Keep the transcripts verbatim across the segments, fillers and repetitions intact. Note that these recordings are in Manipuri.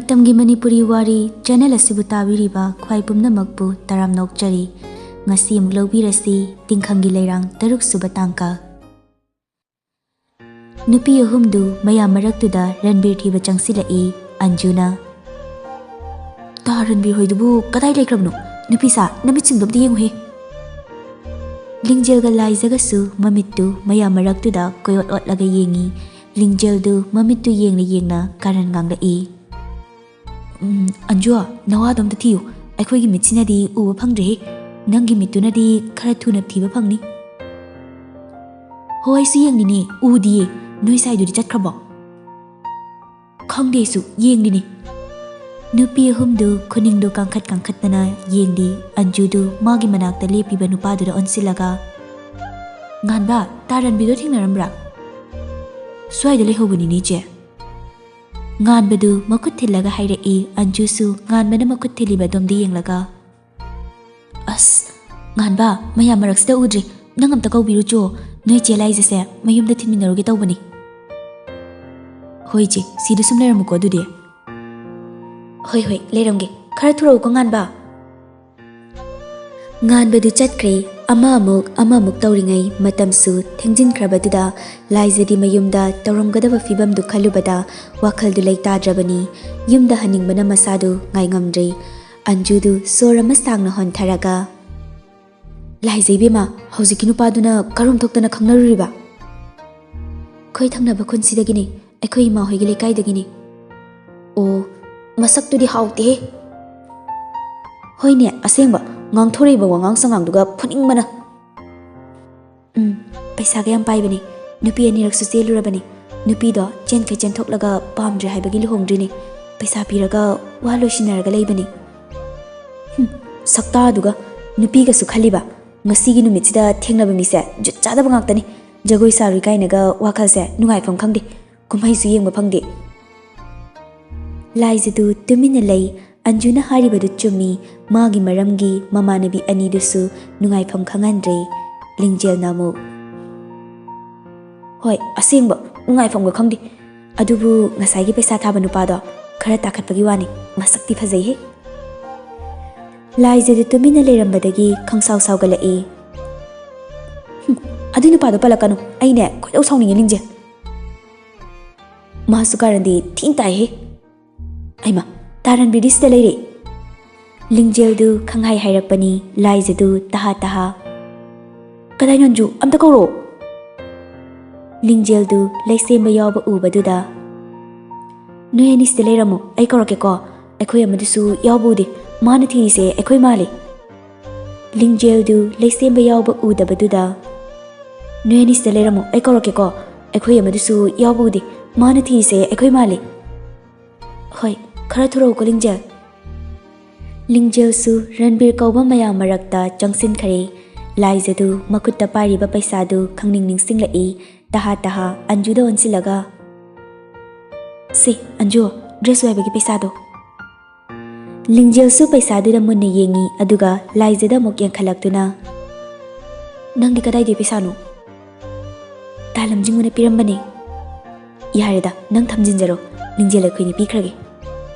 ꯃꯇꯝꯒꯤ ꯃꯅꯤꯄꯨꯔꯤ ꯋꯥꯔꯤ ꯆꯦꯅꯦꯜ ꯑꯁꯤꯕꯨ ꯇꯥꯕꯤꯔꯤꯕ ꯈ꯭ꯋꯥꯏ ꯄꯨꯝꯅꯃꯛꯄꯨ ꯇꯔꯥꯝꯅ ꯑꯣꯛꯆꯔꯤ꯫ ꯉꯁꯤ ꯑꯃꯨꯛ ꯂꯧꯕꯤꯔꯁꯤ ꯇꯤꯡꯈꯪꯒꯤ ꯂꯩꯔꯥꯡ ꯇꯔꯨꯛ ꯁꯨꯕ ꯇꯥꯡꯀꯛ꯫ ꯅꯨꯄꯤ ꯑꯍꯨꯝꯗꯨ ꯃꯌꯥꯝ ꯃꯔꯛꯇꯨꯗ ꯔꯟꯕꯤꯔ ꯊꯤꯕ ꯆꯪꯁꯤꯜꯂꯛꯏ꯫ ꯑꯟꯖꯨꯅ, "ꯇꯥ, ꯔꯟꯕꯤꯔ ꯍꯣꯏꯗꯨꯕꯨ ꯀꯗꯥꯏ ꯂꯩꯈ꯭ꯔꯕꯅꯣ? ꯅꯨꯄꯤ ꯁꯥ, ꯅꯃꯤꯠꯁꯤꯡꯗꯣ ꯑꯝꯇ ꯌꯦꯡꯉꯨꯍꯦ!" ꯂꯤꯡꯖꯦꯜꯒ ꯂꯥꯏꯖꯒꯁꯨ ꯃꯃꯤꯠꯇꯨ ꯃꯌꯥꯝ ꯃꯔꯛꯇꯨꯗ ꯀꯣꯏꯑꯣꯠ ꯑꯣꯠꯂꯒ ꯌꯦꯡꯉꯤ꯫ ꯂꯤꯡꯖꯦꯜꯗꯨ ꯃꯃꯤꯠꯇꯨ ꯌꯦꯡꯅ ꯌꯦꯡꯅ ꯀꯥꯔꯟ ꯉꯥꯡꯂꯛꯏ꯫ "ꯎꯝ, ꯑꯟꯖꯨ, ꯅꯋꯥꯗꯣ ꯑꯝꯇ ꯊꯤꯌꯨ꯫ ꯑꯩꯈꯣꯏꯒꯤ ꯃꯤꯠꯁꯤꯅꯗꯤ ꯎꯕ ꯐꯪꯗ꯭ꯔꯦꯍꯦ꯫ ꯅꯪꯒꯤ ꯃꯤꯠꯇꯨꯅꯗꯤ ꯈꯔ ꯊꯨꯅ ꯊꯤꯕ ꯐꯪꯅꯤ꯫" "ꯍꯣ, ꯑꯩꯁꯨ ꯌꯦꯡꯂꯤꯅꯦ, ꯎꯗꯤꯌꯦ꯫ ꯅꯣꯏ ꯁꯥꯏꯗꯨꯗꯤ ꯆꯠꯈ꯭ꯔꯕꯣ?" "ꯈꯪꯗꯦ, ꯑꯩꯁꯨ ꯌꯦꯡꯂꯤꯅꯦ꯫" ꯅꯨꯄꯤ ꯑꯍꯨꯝꯗꯨ ꯈꯨꯅꯤꯡꯗꯨ ꯀꯥꯡꯈꯠ ꯀꯥꯡꯈꯠꯇꯅ ꯌꯦꯡꯂꯤ꯫ ꯑꯟꯖꯨꯗꯨ ꯃꯥꯒꯤ ꯃꯅꯥꯛꯇ ꯂꯦꯞꯄꯤꯕ ꯅꯨꯄꯥꯗꯨꯗ ꯑꯣꯟꯁꯤꯜꯂꯒ, "ꯉꯥꯟꯕ, ꯇꯥ ꯔꯟꯕꯤꯗꯣ ꯊꯦꯡꯅꯔꯝꯕ꯭ꯔꯥ?" "ꯁ꯭ꯋꯥꯏꯗ ꯂꯩꯍꯧꯕꯅꯤꯅꯦ, ꯏꯆꯦ꯫" ꯉꯥꯟꯕꯗꯨ ꯃꯈꯨꯠ ꯊꯤꯜꯂꯒ ꯍꯥꯏꯔꯛꯏ꯫ ꯑꯟꯖꯨꯁꯨ ꯉꯥꯟꯕꯅ ꯃꯈꯨꯠ ꯊꯤꯜꯂꯤꯕ ꯑꯗꯣꯝꯗ ꯌꯦꯡꯂꯒ, "ꯑꯁ, ꯉꯥꯟꯕ, ꯃꯌꯥꯝ ꯃꯔꯛꯁꯤꯗ ꯎꯗ꯭ꯔꯦ꯫ ꯅꯪ ꯑꯝꯇ ꯀꯧꯕꯤꯔꯨꯆꯣ꯫ ꯅꯣꯏ ꯆꯦ ꯂꯥꯏꯖꯁꯦ ꯃꯌꯨꯝꯗ ꯊꯤꯟꯃꯤꯟꯅꯔꯨꯒꯦ ꯇꯧꯕꯅꯤ꯫" "ꯍꯣꯏ ꯏꯆꯦ, ꯁꯤꯗ ꯁꯨꯝ ꯂꯩꯔꯝꯃꯨꯀꯣ ꯑꯗꯨꯗꯤ꯫" "ꯍꯣꯏ, ꯍꯣꯏ, ꯂꯩꯔꯝꯒꯦ꯫ ꯈꯔ ꯊꯨꯔꯛꯎꯀꯣ, ꯉꯥꯟꯕ꯫" ꯉꯥꯟꯕꯗꯨ ꯆꯠꯈ꯭ꯔꯦ꯫ ꯑꯃ ꯑꯃꯨꯛ, ꯑꯃ ꯑꯃꯨꯛ ꯇꯧꯔꯤꯉꯩ ꯃꯇꯝꯁꯨ ꯊꯦꯡꯖꯤꯟꯈ꯭ꯔꯕꯗꯨꯗ ꯂꯥꯏꯖꯗꯤ ꯃꯌꯨꯝꯗ ꯇꯧꯔꯝꯒꯗꯕ ꯐꯤꯕꯝꯗꯨ ꯈꯜꯂꯨꯕꯗ ꯋꯥꯈꯜꯗꯨ ꯂꯩꯇꯥꯗ꯭ꯔꯕꯅꯤ꯫ ꯌꯨꯝꯗ ꯍꯟꯅꯤꯡꯕꯅ ꯃꯁꯥꯗꯨ ꯉꯥꯏꯉꯝꯗ꯭ꯔꯦ꯫ ꯑꯟꯖꯨꯗꯨ ꯁꯣꯔ ꯑꯃ ꯁꯥꯡꯅ ꯍꯣꯟꯊꯔꯒ, "ꯂꯥꯏꯖ ꯏꯕꯦꯝꯃ, ꯍꯧꯖꯤꯛꯀꯤ ꯅꯨꯄꯥꯗꯨꯅ ꯀꯔꯣꯝ ꯊꯣꯛꯇꯅ ꯈꯪꯅꯔꯨꯔꯤꯕ?" "ꯑꯩꯈꯣꯏ ꯊꯪꯅꯕ ꯈꯨꯟꯁꯤꯗꯒꯤꯅꯦ, ꯑꯩꯈꯣꯏ ꯏꯃꯥ ꯍꯣꯏꯒꯤ ꯂꯩꯀꯥꯏꯗꯒꯤꯅꯦ꯫" "ꯑꯣ, ꯃꯁꯛꯇꯨꯗꯤ ꯍꯥꯎꯇꯦꯍꯦ꯫" "ꯍꯣꯏꯅꯦ, ꯑꯁꯦꯡꯕ, ꯉꯥꯡꯊꯣꯔꯛꯏꯕ ꯋꯥꯉꯥꯡ ꯁꯉꯥꯡꯗꯨꯒ ꯐꯨꯅꯤꯡꯕꯅ꯫" "ꯎꯝ, ꯄꯩꯁꯥꯒ ꯌꯥꯝ ꯄꯥꯏꯕꯅꯦ꯫ ꯅꯨꯄꯤ ꯑꯅꯤꯔꯛꯁꯨ ꯆꯦꯜꯂꯨꯔꯕꯅꯦ꯫ ꯅꯨꯄꯤꯗꯣ ꯆꯦꯟꯈꯩ ꯆꯦꯟꯊꯣꯛꯂꯒ ꯄꯥꯝꯗ꯭ꯔꯦ ꯍꯥꯏꯕꯒꯤ ꯂꯨꯍꯣꯡꯗ꯭ꯔꯤꯅꯦ꯫ ꯄꯩꯁꯥ ꯄꯤꯔꯒ ꯋꯥ ꯂꯣꯏꯁꯤꯟꯅꯔꯒ ꯂꯩꯕꯅꯦ꯫" "ꯍꯨꯝ, ꯁꯛꯇꯥꯗꯨꯒ ꯅꯨꯄꯤꯒꯁꯨ ꯈꯜꯂꯤꯕ꯫ ꯉꯁꯤꯒꯤ ꯅꯨꯃꯤꯠꯁꯤꯗ ꯊꯦꯡꯅꯕ ꯃꯤꯁꯦ ꯖꯨꯠ ꯆꯥꯗꯕ ꯉꯥꯛꯇꯅꯤ꯫ ꯖꯒꯣꯏ ꯁꯥꯔꯨꯏ ꯀꯥꯏꯅꯒ ꯋꯥꯈꯜꯁꯦ ꯅꯨꯡꯉꯥꯏꯐꯝ ꯈꯪꯗꯦ꯫ ꯀꯨꯝꯍꯩꯁꯨ ꯌꯦꯡꯕ ꯐꯪꯗꯦ꯫" ꯂꯥꯏꯖꯗꯨ ꯇꯨꯃꯤꯟꯅ ꯂꯩ꯫ ꯑꯟꯖꯨꯅ ꯍꯥꯏꯔꯤꯕꯗꯨ ꯆꯨꯝꯃꯤ꯫ ꯃꯥꯒꯤ ꯃꯔꯝꯒꯤ ꯃꯃꯥꯟꯅꯕꯤ ꯑꯅꯤꯗꯨꯁꯨ ꯅꯨꯡꯉꯥꯏꯐꯝ ꯈꯪꯍꯟꯗ꯭ꯔꯦ꯫ ꯂꯤꯡꯖꯦꯜꯅ ꯑꯃꯨꯛ, "ꯍꯣꯏ, ꯑꯁꯦꯡꯕ ꯅꯨꯡꯉꯥꯏꯐꯝꯒ ꯈꯪꯗꯦ꯫ ꯑꯗꯨꯕꯨ ꯉꯁꯥꯏꯒꯤ ꯄꯩꯁꯥ ꯊꯥꯕ ꯅꯨꯄꯥꯗꯣ, ꯈꯔ ꯇꯥꯈꯠꯄꯒꯤ ꯋꯥꯅꯤ, ꯃꯁꯛꯇꯤ ꯐꯖꯩꯍꯦ꯫ ꯂꯥꯏꯖꯗꯨ ꯇꯨꯃꯤꯟꯅ ꯂꯩꯔꯝꯕꯗꯒꯤ ꯈꯪꯁꯥꯎ ꯁꯥꯎꯒꯠꯂꯛꯏ꯫ "ꯍꯨꯝ, ꯑꯗꯨꯏ ꯅꯨꯄꯥꯗꯣ ꯄꯜꯂꯛꯀꯅꯨ, ꯑꯩꯅꯦ ꯈꯣꯏꯗꯧ ꯁꯥꯎꯅꯤꯡꯉꯦ ꯂꯤꯡꯖꯦꯜ꯫ ꯃꯥꯁꯨ ꯀꯥꯔꯟꯗꯤ ꯊꯤꯅ ꯇꯥꯏꯍꯦ꯫ ꯑꯩꯃ, ꯇꯥꯔꯟꯕꯤꯗꯤ ꯁꯤꯗ ꯂꯩꯔꯦ!" ꯂꯤꯡꯖꯦꯜꯗꯨ ꯈꯪꯍꯥꯏ ꯍꯥꯏꯔꯛꯄꯅꯤ, ꯂꯥꯏꯖꯗꯨ ꯇꯍꯥ ꯇꯍꯥ꯫ "ꯀꯗꯥꯏꯅꯣ ꯑꯟꯖꯨ? ꯑꯝꯇ ꯀꯧꯔꯛꯑꯣ!" ꯂꯤꯡꯖꯦꯜꯗꯨ ꯂꯩꯁꯦꯝꯕ ꯌꯥꯎꯕ ꯎꯕꯗꯨꯗ, "ꯅꯣꯏ ꯑꯅꯤ ꯁꯤꯗ ꯂꯩꯔꯝꯃꯣ, ꯑꯩ ꯀꯧꯔꯛꯀꯦꯀꯣ꯫ ꯑꯩꯈꯣꯏ ꯑꯃꯗꯨꯁꯨ ꯌꯥꯎꯕ ꯎꯗꯦ, ꯃꯥꯅ ꯊꯤꯔꯤꯁꯦ ꯑꯩꯈꯣꯏ ꯃꯥꯜꯂꯦ꯫" ꯂꯤꯡꯖꯦꯜꯗꯨ ꯂꯩꯁꯦꯝꯕ ꯌꯥꯎꯕ ꯎꯗꯕꯗꯨꯗ, "ꯅꯣꯏ ꯑꯅꯤ ꯁꯤꯗ ꯂꯩꯔꯝꯃꯣ, ꯑꯩ ꯀꯧꯔꯛꯀꯦꯀꯣ꯫ ꯑꯩꯈꯣꯏ ꯑꯃꯗꯨꯁꯨ ꯌꯥꯎꯕ ꯎꯗꯦ, ꯃꯥꯅ ꯊꯤꯔꯤꯁꯦ ꯑꯩꯈꯣꯏ ꯃꯥꯜꯂꯦ꯫" "ꯍꯣꯏ, ꯈꯔ ꯊꯨꯔꯛꯎꯀꯣ ꯂꯤꯡꯖꯦꯜ꯫" ꯂꯤꯡꯖꯦꯜꯁꯨ ꯔꯟꯕꯤꯔ ꯀꯧꯕ ꯃꯌꯥꯝ ꯃꯔꯛꯇ ꯆꯪꯁꯤꯟꯈ꯭ꯔꯦ꯫ ꯂꯥꯏꯖꯗꯨ ꯃꯈꯨꯠꯇ ꯄꯥꯏꯔꯤꯕ ꯄꯩꯁꯥꯗꯨ ꯈꯪꯅꯤꯡ ꯅꯤꯡꯁꯤꯡꯂꯛꯏ꯫ ꯇꯍꯥ ꯇꯍꯥ ꯑꯟꯖꯨꯗ ꯑꯣꯟꯁꯤꯜꯂꯒ, "ꯁꯦ, ꯑꯟꯖꯨ, dress ꯋꯥꯏꯕꯒꯤ ꯄꯩꯁꯥꯗꯣ꯫" ꯂꯤꯡꯖꯦꯜꯁꯨ ꯄꯩꯁꯥꯗꯨꯗ ꯃꯨꯟꯅ ꯌꯦꯡꯉꯤ, ꯑꯗꯨꯒ ꯂꯥꯏꯖꯗ ꯑꯃꯨꯛ ꯌꯦꯡꯈꯠꯂꯛꯇꯨꯅ, "ꯅꯪꯗꯤ ꯀꯗꯥꯏꯗꯩ ꯄꯩꯁꯥꯅꯣ?" "ꯇꯥ ꯂꯝꯖꯤꯡꯕꯅ ꯄꯤꯔꯝꯕꯅꯦ꯫" "ꯌꯥꯔꯦꯗ, ꯅꯪ ꯊꯝꯖꯤꯟꯖꯔꯣ, ꯂꯤꯡꯖꯦꯜ ꯑꯩꯈꯣꯏꯅꯤ ꯄꯤꯈ꯭ꯔꯒꯦ꯫"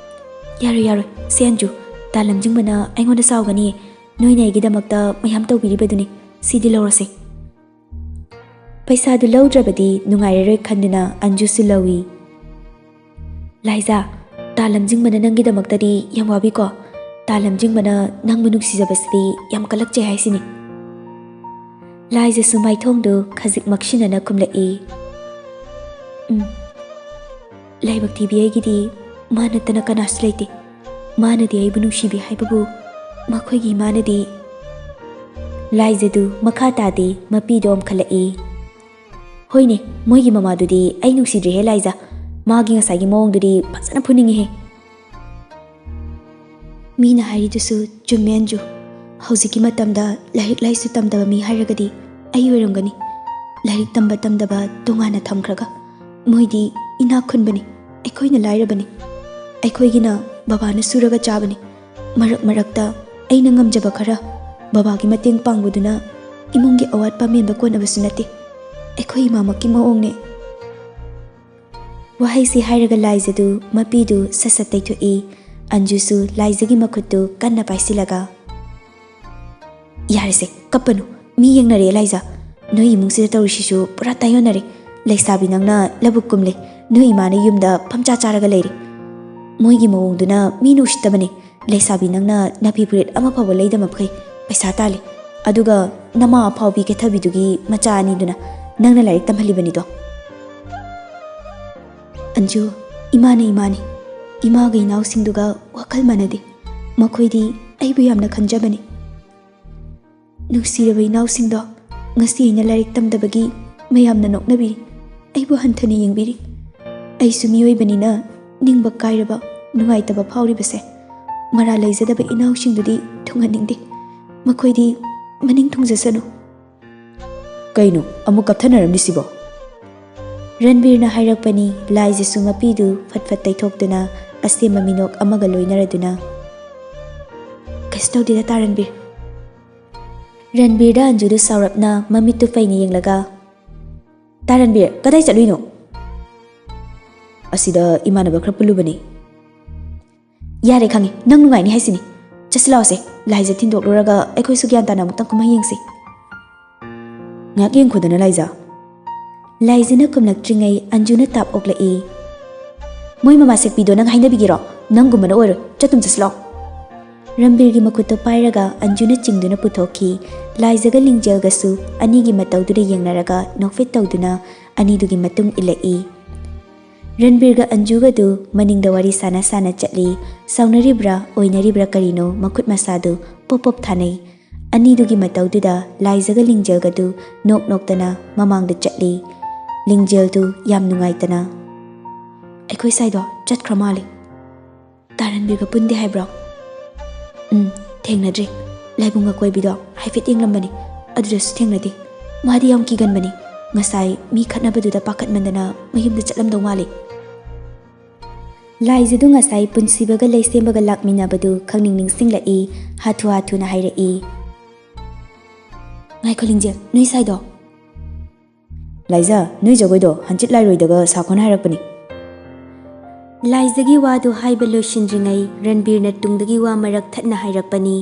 "ꯌꯥꯔꯣꯏ, ꯌꯥꯔꯣꯏ, ꯁꯦ ꯑꯟꯖꯨ, ꯇꯥ ꯂꯝꯖꯤꯡꯕꯅ ꯑꯩꯉꯣꯟꯗ ꯁꯥꯎꯒꯅꯤꯌꯦ꯫ ꯅꯣꯏꯅ ꯑꯩꯒꯤꯗꯃꯛꯇ ꯃꯌꯥꯝ ꯇꯧꯕꯤꯔꯤꯕꯗꯨꯅꯤ, ꯁꯤꯗꯤ ꯂꯧꯔꯣꯁꯦ꯫" ꯄꯩꯁꯥꯗꯨ ꯂꯧꯗ꯭ꯔꯕꯗꯤ ꯅꯨꯡꯉꯥꯏꯔꯔꯣꯏ ꯈꯟꯗꯨꯅ ꯑꯟꯖꯨꯁꯨ ꯂꯧꯏ꯫ "ꯂꯥꯏꯖꯥ, ꯇꯥ ꯂꯝꯖꯤꯡꯕꯅ ꯅꯪꯒꯤꯗꯃꯛꯇꯗꯤ ꯌꯥꯝ ꯋꯥꯕꯤꯀꯣ꯫ ꯇꯥ ꯂꯝꯖꯤꯡꯕꯅ ꯅꯪꯕꯨ ꯅꯨꯡꯁꯤꯖꯕꯁꯤꯗꯤ ꯌꯥꯝ ꯀꯜꯂꯛꯆꯩ ꯍꯥꯏꯁꯤꯅꯤ꯫" ꯂꯥꯏꯖꯁꯨ ꯃꯥꯏꯊꯣꯡꯗꯨ ꯈꯖꯤꯛ ꯃꯛꯁꯤꯟꯅꯅ ꯈꯨꯝꯂꯛꯏ꯫ "ꯎꯝ, ꯂꯥꯏꯕꯛ ꯊꯤꯕꯤ ꯑꯩꯒꯤꯗꯤ ꯃꯥ ꯅꯠꯇꯅ ꯀꯅꯥꯁꯨ ꯂꯩꯇꯦ꯫ ꯃꯥꯅꯗꯤ ꯑꯩꯕꯨ ꯅꯨꯡꯁꯤꯕꯤ ꯍꯥꯏꯕꯕꯨ ꯃꯈꯣꯏꯒꯤ ꯏꯃꯥꯅꯗꯤ꯫" ꯂꯥꯏꯖꯗꯨ ꯃꯈꯥ ꯇꯥꯗꯦ, ꯃꯄꯤꯗꯣ ꯑꯣꯝꯈꯠꯂꯛꯏ꯫ "ꯍꯣꯏꯅꯦ, ꯃꯣꯏꯒꯤ ꯃꯃꯥꯗꯨꯗꯤ ꯑꯩ ꯅꯨꯡꯁꯤꯗ꯭ꯔꯦꯍꯦ ꯂꯥꯏꯖ꯫ ꯃꯥꯒꯤ ꯉꯁꯥꯏꯒꯤ ꯃꯑꯣꯡꯗꯨꯗꯤ ꯐꯖꯅ ꯐꯨꯅꯤꯡꯉꯤꯍꯦ꯫" "ꯃꯤꯅ ꯍꯥꯏꯔꯤꯗꯨꯁꯨ ꯆꯨꯝꯃꯦ ꯑꯟꯖꯨ꯫ ꯍꯧꯖꯤꯛꯀꯤ ꯃꯇꯝꯗ ꯂꯥꯏꯔꯤꯛ ꯂꯥꯏꯁꯨ ꯇꯝꯗꯕ ꯃꯤ ꯍꯥꯏꯔꯒꯗꯤ ꯑꯩ ꯑꯣꯏꯔꯝꯒꯅꯤ꯫ ꯂꯥꯏꯔꯤꯛ ꯇꯝꯕ ꯇꯝꯗꯕ ꯇꯣꯉꯥꯟꯅ ꯊꯝꯈ꯭ꯔꯒ, ꯃꯣꯏꯗꯤ ꯏꯅꯥꯛ ꯈꯨꯟꯕꯅꯤ, ꯑꯩꯈꯣꯏꯅ ꯂꯥꯏꯔꯕꯅꯤ꯫ ꯑꯩꯈꯣꯏꯒꯤꯅ ꯕꯕꯥꯅ ꯁꯨꯔꯒ ꯆꯥꯕꯅꯤ꯫ ꯃꯔꯛ ꯃꯔꯛꯇ ꯑꯩꯅ ꯉꯝꯖꯕ ꯈꯔ ꯕꯕꯥꯒꯤ ꯃꯇꯦꯡ ꯄꯥꯡꯕꯗꯨꯅ ꯏꯃꯨꯡꯒꯤ ꯑꯋꯥꯠꯄ ꯃꯦꯟꯕ ꯀꯣꯟꯅꯕꯁꯨ ꯅꯠꯇꯦ꯫ ꯑꯩꯈꯣꯏ ꯏꯃꯥꯃꯛꯀꯤ ꯃꯑꯣꯡꯅꯦ꯫" ꯋꯥꯍꯩꯁꯤ ꯍꯥꯏꯔꯒ ꯂꯥꯏꯖꯗꯨ ꯃꯄꯤꯗꯨ ꯁꯠ ꯁꯠ ꯇꯩꯊꯣꯛꯏ꯫ ꯑꯟꯖꯨꯁꯨ ꯂꯥꯏꯖꯒꯤ ꯃꯈꯨꯠꯇꯨ ꯀꯟꯅ ꯄꯥꯏꯁꯤꯜꯂꯒ, "ꯌꯥꯔꯦꯁꯦ, ꯀꯞꯄꯅꯨ꯫ ꯃꯤ ꯌꯦꯡꯅꯔꯦ ꯂꯥꯏꯖ꯫ ꯅꯣꯏ ꯏꯃꯨꯡꯁꯤꯗ ꯇꯧꯔꯤꯁꯤꯁꯨ ꯄꯨꯔꯥ ꯇꯥꯏꯌꯣꯟꯅꯔꯦ꯫ ꯂꯩꯁꯥꯕꯤ ꯅꯪꯅ ꯂꯧꯕꯨꯛ ꯀꯨꯝꯂꯦ꯫ ꯅꯣꯏ ꯏꯃꯥꯅ ꯌꯨꯝꯗ ꯐꯝꯆꯥ ꯆꯥꯔꯒ ꯂꯩꯔꯦ꯫ ꯃꯣꯏꯒꯤ ꯃꯑꯣꯡꯗꯨꯅ ꯃꯤꯅ ꯎꯁꯤꯠꯇꯕꯅꯦ꯫ ꯂꯩꯁꯥꯕꯤ ꯅꯪꯅ ꯅꯥꯄꯤ ꯐꯨꯔꯤꯠ ꯑꯃ ꯐꯥꯎꯕ ꯂꯩꯗꯕ ꯃꯈꯩ ꯄꯩꯁꯥ ꯇꯥꯜꯂꯤ꯫ ꯑꯗꯨꯒ ꯅꯃꯥ ꯑꯐꯥꯎꯕꯤ ꯀꯦꯊꯕꯤꯗꯨꯒꯤ ꯃꯆꯥ ꯑꯅꯤꯗꯨꯅ ꯅꯪꯅ ꯂꯥꯏꯔꯤꯛ ꯇꯝꯍꯜꯂꯤꯕꯅꯤꯗꯣ?" "ꯑꯟꯖꯨ, ꯏꯃꯥꯅ ꯏꯃꯥꯅꯤ꯫ ꯏꯃꯥꯒ ꯏꯅꯥꯎꯁꯤꯡꯗꯨꯒ ꯋꯥꯈꯜ ꯃꯥꯟꯅꯗꯦ꯫ ꯃꯈꯣꯏꯗꯤ ꯑꯩꯕꯨ ꯌꯥꯝꯅ ꯈꯟꯖꯕꯅꯤ꯫ ꯅꯨꯡꯁꯤꯔꯕ ꯏꯅꯥꯎꯁꯤꯡꯗꯣ, ꯉꯁꯤ ꯑꯩꯅ ꯂꯥꯏꯔꯤꯛ ꯇꯝꯗꯕꯒꯤ ꯃꯌꯥꯝꯅ ꯅꯣꯛꯅꯕꯤꯔꯤ, ꯑꯩꯕꯨ ꯍꯟꯊꯅ ꯌꯦꯡꯕꯤꯔꯤ꯫ ꯑꯩꯁꯨ ꯃꯤꯑꯣꯏꯕꯅꯤꯅ ꯅꯤꯡꯕ ꯀꯥꯏꯔꯕ, ꯅꯨꯡꯉꯥꯏꯇꯕ ꯐꯥꯎꯔꯤꯕꯁꯦ꯫ ꯃꯔꯥ ꯂꯩꯖꯗꯕ ꯏꯅꯥꯎꯁꯤꯡꯗꯨꯗꯤ ꯊꯨꯡꯍꯟꯅꯤꯡꯗꯦ꯫ ꯃꯈꯣꯏꯗꯤ ꯃꯅꯤꯡ ꯊꯨꯡꯖꯁꯅꯨ꯫" "ꯀꯩꯅꯣ, ꯑꯃꯨꯛ ꯀꯞꯊꯅꯔꯝꯂꯤꯁꯤꯕꯣ?" ꯔꯟꯕꯤꯔꯅ ꯍꯥꯏꯔꯛꯄꯅꯤ꯫ ꯂꯥꯏꯖꯁꯨ ꯃꯄꯤꯗꯨ ꯐꯠ ꯐꯠ ꯇꯩꯊꯣꯛꯇꯨꯅ ꯑꯁꯦꯝꯕ ꯃꯤꯅꯣꯛ ꯑꯃꯒ ꯂꯣꯏꯅꯔꯗꯨꯅ, "ꯀꯩꯁꯨ ꯇꯧꯗꯦꯗ, ꯇꯥ ꯔꯟꯕꯤꯔ꯫" ꯔꯟꯕꯤꯔꯗ ꯑꯟꯖꯨꯗꯨ ꯁꯥꯎꯔꯞꯅ ꯃꯃꯤꯠꯇꯨ ꯐꯩꯅ ꯌꯦꯡꯂꯒ, "ꯇꯥ ꯔꯟꯕꯤꯔ, ꯀꯗꯥꯏ ꯆꯠꯂꯨꯏꯅꯣ?" "ꯑꯁꯤꯗ ꯏꯃꯥꯟꯅꯕ ꯈꯔ ꯄꯨꯜꯂꯨꯕꯅꯤ꯫" "ꯌꯥꯔꯦ, ꯈꯪꯉꯦ, ꯅꯪ ꯅꯨꯡꯉꯥꯏꯅꯤ ꯍꯥꯏꯁꯤꯅꯤ꯫ ꯆꯠꯁꯤ ꯂꯥꯛꯑꯣꯁꯦ, ꯂꯥꯏꯖ ꯊꯤꯟꯗꯣꯛꯂꯨꯔꯒ ꯑꯩꯈꯣꯏꯁꯨ ꯒ꯭ꯌꯥꯟ ꯇꯥꯅ ꯑꯃꯨꯛꯇꯪ ꯀꯨꯝꯍꯩ ꯌꯦꯡꯁꯤ꯫" "ꯉꯥꯏꯍꯥꯛ ꯌꯦꯡꯈꯣꯗꯅ ꯂꯥꯏꯖ꯫" ꯂꯥꯏꯖꯅ ꯈꯨꯝꯂꯛꯇ꯭ꯔꯤꯉꯩ ꯑꯟꯖꯨꯅ ꯇꯥꯞ ꯑꯣꯛꯂꯛꯏ꯫ "ꯃꯣꯏ ꯃꯃꯥ ꯁꯦꯛꯄꯤꯗꯣ ꯅꯪ ꯍꯥꯏꯅꯕꯤꯒꯦꯔꯣ? ꯅꯪꯒꯨꯝꯕꯅ ꯑꯣꯏꯔꯣꯏ, ꯆꯠꯇꯨꯝ ꯆꯠꯁꯤ ꯂꯥꯛꯑꯣ꯫" ꯔꯟꯕꯤꯔꯒꯤ ꯃꯈꯨꯠꯇꯣ ꯄꯥꯏꯔꯒ ꯑꯟꯖꯨꯅ ꯆꯤꯡꯗꯨꯅ ꯄꯨꯊꯣꯛꯈꯤ꯫ ꯂꯥꯏꯖꯒ ꯂꯤꯡꯖꯦꯜꯒꯁꯨ ꯑꯅꯤꯒꯤ ꯃꯇꯧꯗꯨꯗ ꯌꯦꯡꯅꯔꯒ ꯅꯣꯛꯐꯦꯠ ꯇꯧꯗꯨꯅ ꯑꯅꯤꯗꯨꯒꯤ ꯃꯇꯨꯡ ꯏꯜꯂꯛꯏ꯫ ꯔꯟꯕꯤꯔꯒ ꯑꯟꯖꯨꯒꯗꯨ ꯃꯅꯤꯡꯗ ꯋꯥꯔꯤ ꯁꯥꯟꯅ ꯁꯥꯟꯅ ꯆꯠꯂꯤ꯫ ꯁꯥꯎꯅꯔꯤꯕ꯭ꯔꯥ ꯑꯣꯏꯅꯔꯤꯕ꯭ꯔꯥ ꯀꯔꯤꯅꯣ, ꯃꯈꯨꯠ ꯃꯁꯥꯗꯨ ꯄꯣꯞ ꯄꯣꯞ ꯊꯥꯅꯩ꯫ ꯑꯅꯤꯗꯨꯒꯤ ꯃꯇꯧꯗꯨꯗ ꯂꯥꯏꯖꯒ ꯂꯤꯡꯖꯦꯜꯒꯗꯨ ꯅꯣꯛ ꯅꯣꯛꯇꯅ ꯃꯃꯥꯡꯗ ꯆꯠꯂꯤ꯫ ꯂꯤꯡꯖꯦꯜꯗꯨ ꯌꯥꯝ ꯅꯨꯡꯉꯥꯏꯇꯅ, "ꯑꯩꯈꯣꯏ ꯁꯥꯏꯗꯣ ꯆꯠꯈ꯭ꯔ ꯃꯥꯜꯂꯤ꯫" "ꯇꯥ ꯔꯟꯕꯤꯔꯒ ꯄꯨꯟꯗꯦ ꯍꯥꯏꯕ꯭ꯔꯣ?" "ꯎꯝ, ꯊꯦꯡꯅꯗ꯭ꯔꯤ꯫ ꯂꯥꯏꯕꯨꯡ ꯑꯀꯣꯏꯕꯤꯗꯣ ꯍꯥꯏꯐꯦꯠ ꯌꯦꯡꯂꯝꯕꯅꯤ, ꯑꯗꯨꯗꯁꯨ ꯊꯦꯡꯅꯗꯦ꯫ ꯃꯥꯗꯤ ꯌꯥꯝ ꯀꯤꯒꯟꯕꯅꯤ꯫ ꯉꯁꯥꯏ ꯃꯤ ꯈꯠꯅꯕꯗꯨꯗ ꯄꯥꯈꯠꯃꯟꯗꯅ ꯃꯌꯨꯝꯗ ꯆꯠꯂꯝꯗꯧ ꯃꯥꯜꯂꯤ꯫" ꯂꯥꯏꯖꯗꯨ ꯉꯁꯥꯏ ꯄꯨꯟꯁꯤꯕꯒ ꯂꯩꯁꯦꯝꯕꯒ ꯂꯥꯛꯃꯤꯟꯅꯕꯗꯨ ꯈꯪꯅꯤꯡ ꯅꯤꯡꯁꯤꯡꯂꯛꯏ꯫ ꯍꯥꯊꯨ ꯍꯥꯊꯨꯅ ꯍꯥꯏꯔꯛꯏ, "ꯉꯥꯏꯈꯣ ꯂꯤꯡꯖꯦꯜ, ꯅꯣꯏ ꯁꯥꯏꯗꯣ?" "ꯂꯥꯏꯖ, ꯅꯣꯏ ꯖꯒꯣꯏꯗꯣ ꯍꯟꯆꯤꯠ ꯂꯥꯏꯔꯣꯏꯗꯒ ꯁꯥꯈꯣꯅ ꯍꯥꯏꯔꯛꯄꯅꯤ꯫ ꯂꯥꯏꯖꯒꯤ ꯋꯥꯗꯨ ꯍꯥꯏꯕ ꯂꯣꯏꯁꯤꯟꯗ꯭ꯔꯤꯉꯩ ꯔꯟꯕꯤꯔꯅ ꯇꯨꯡꯗꯒꯤ ꯋꯥ ꯃꯔꯛ ꯊꯠꯅ ꯍꯥꯏꯔꯛꯄꯅꯤ꯫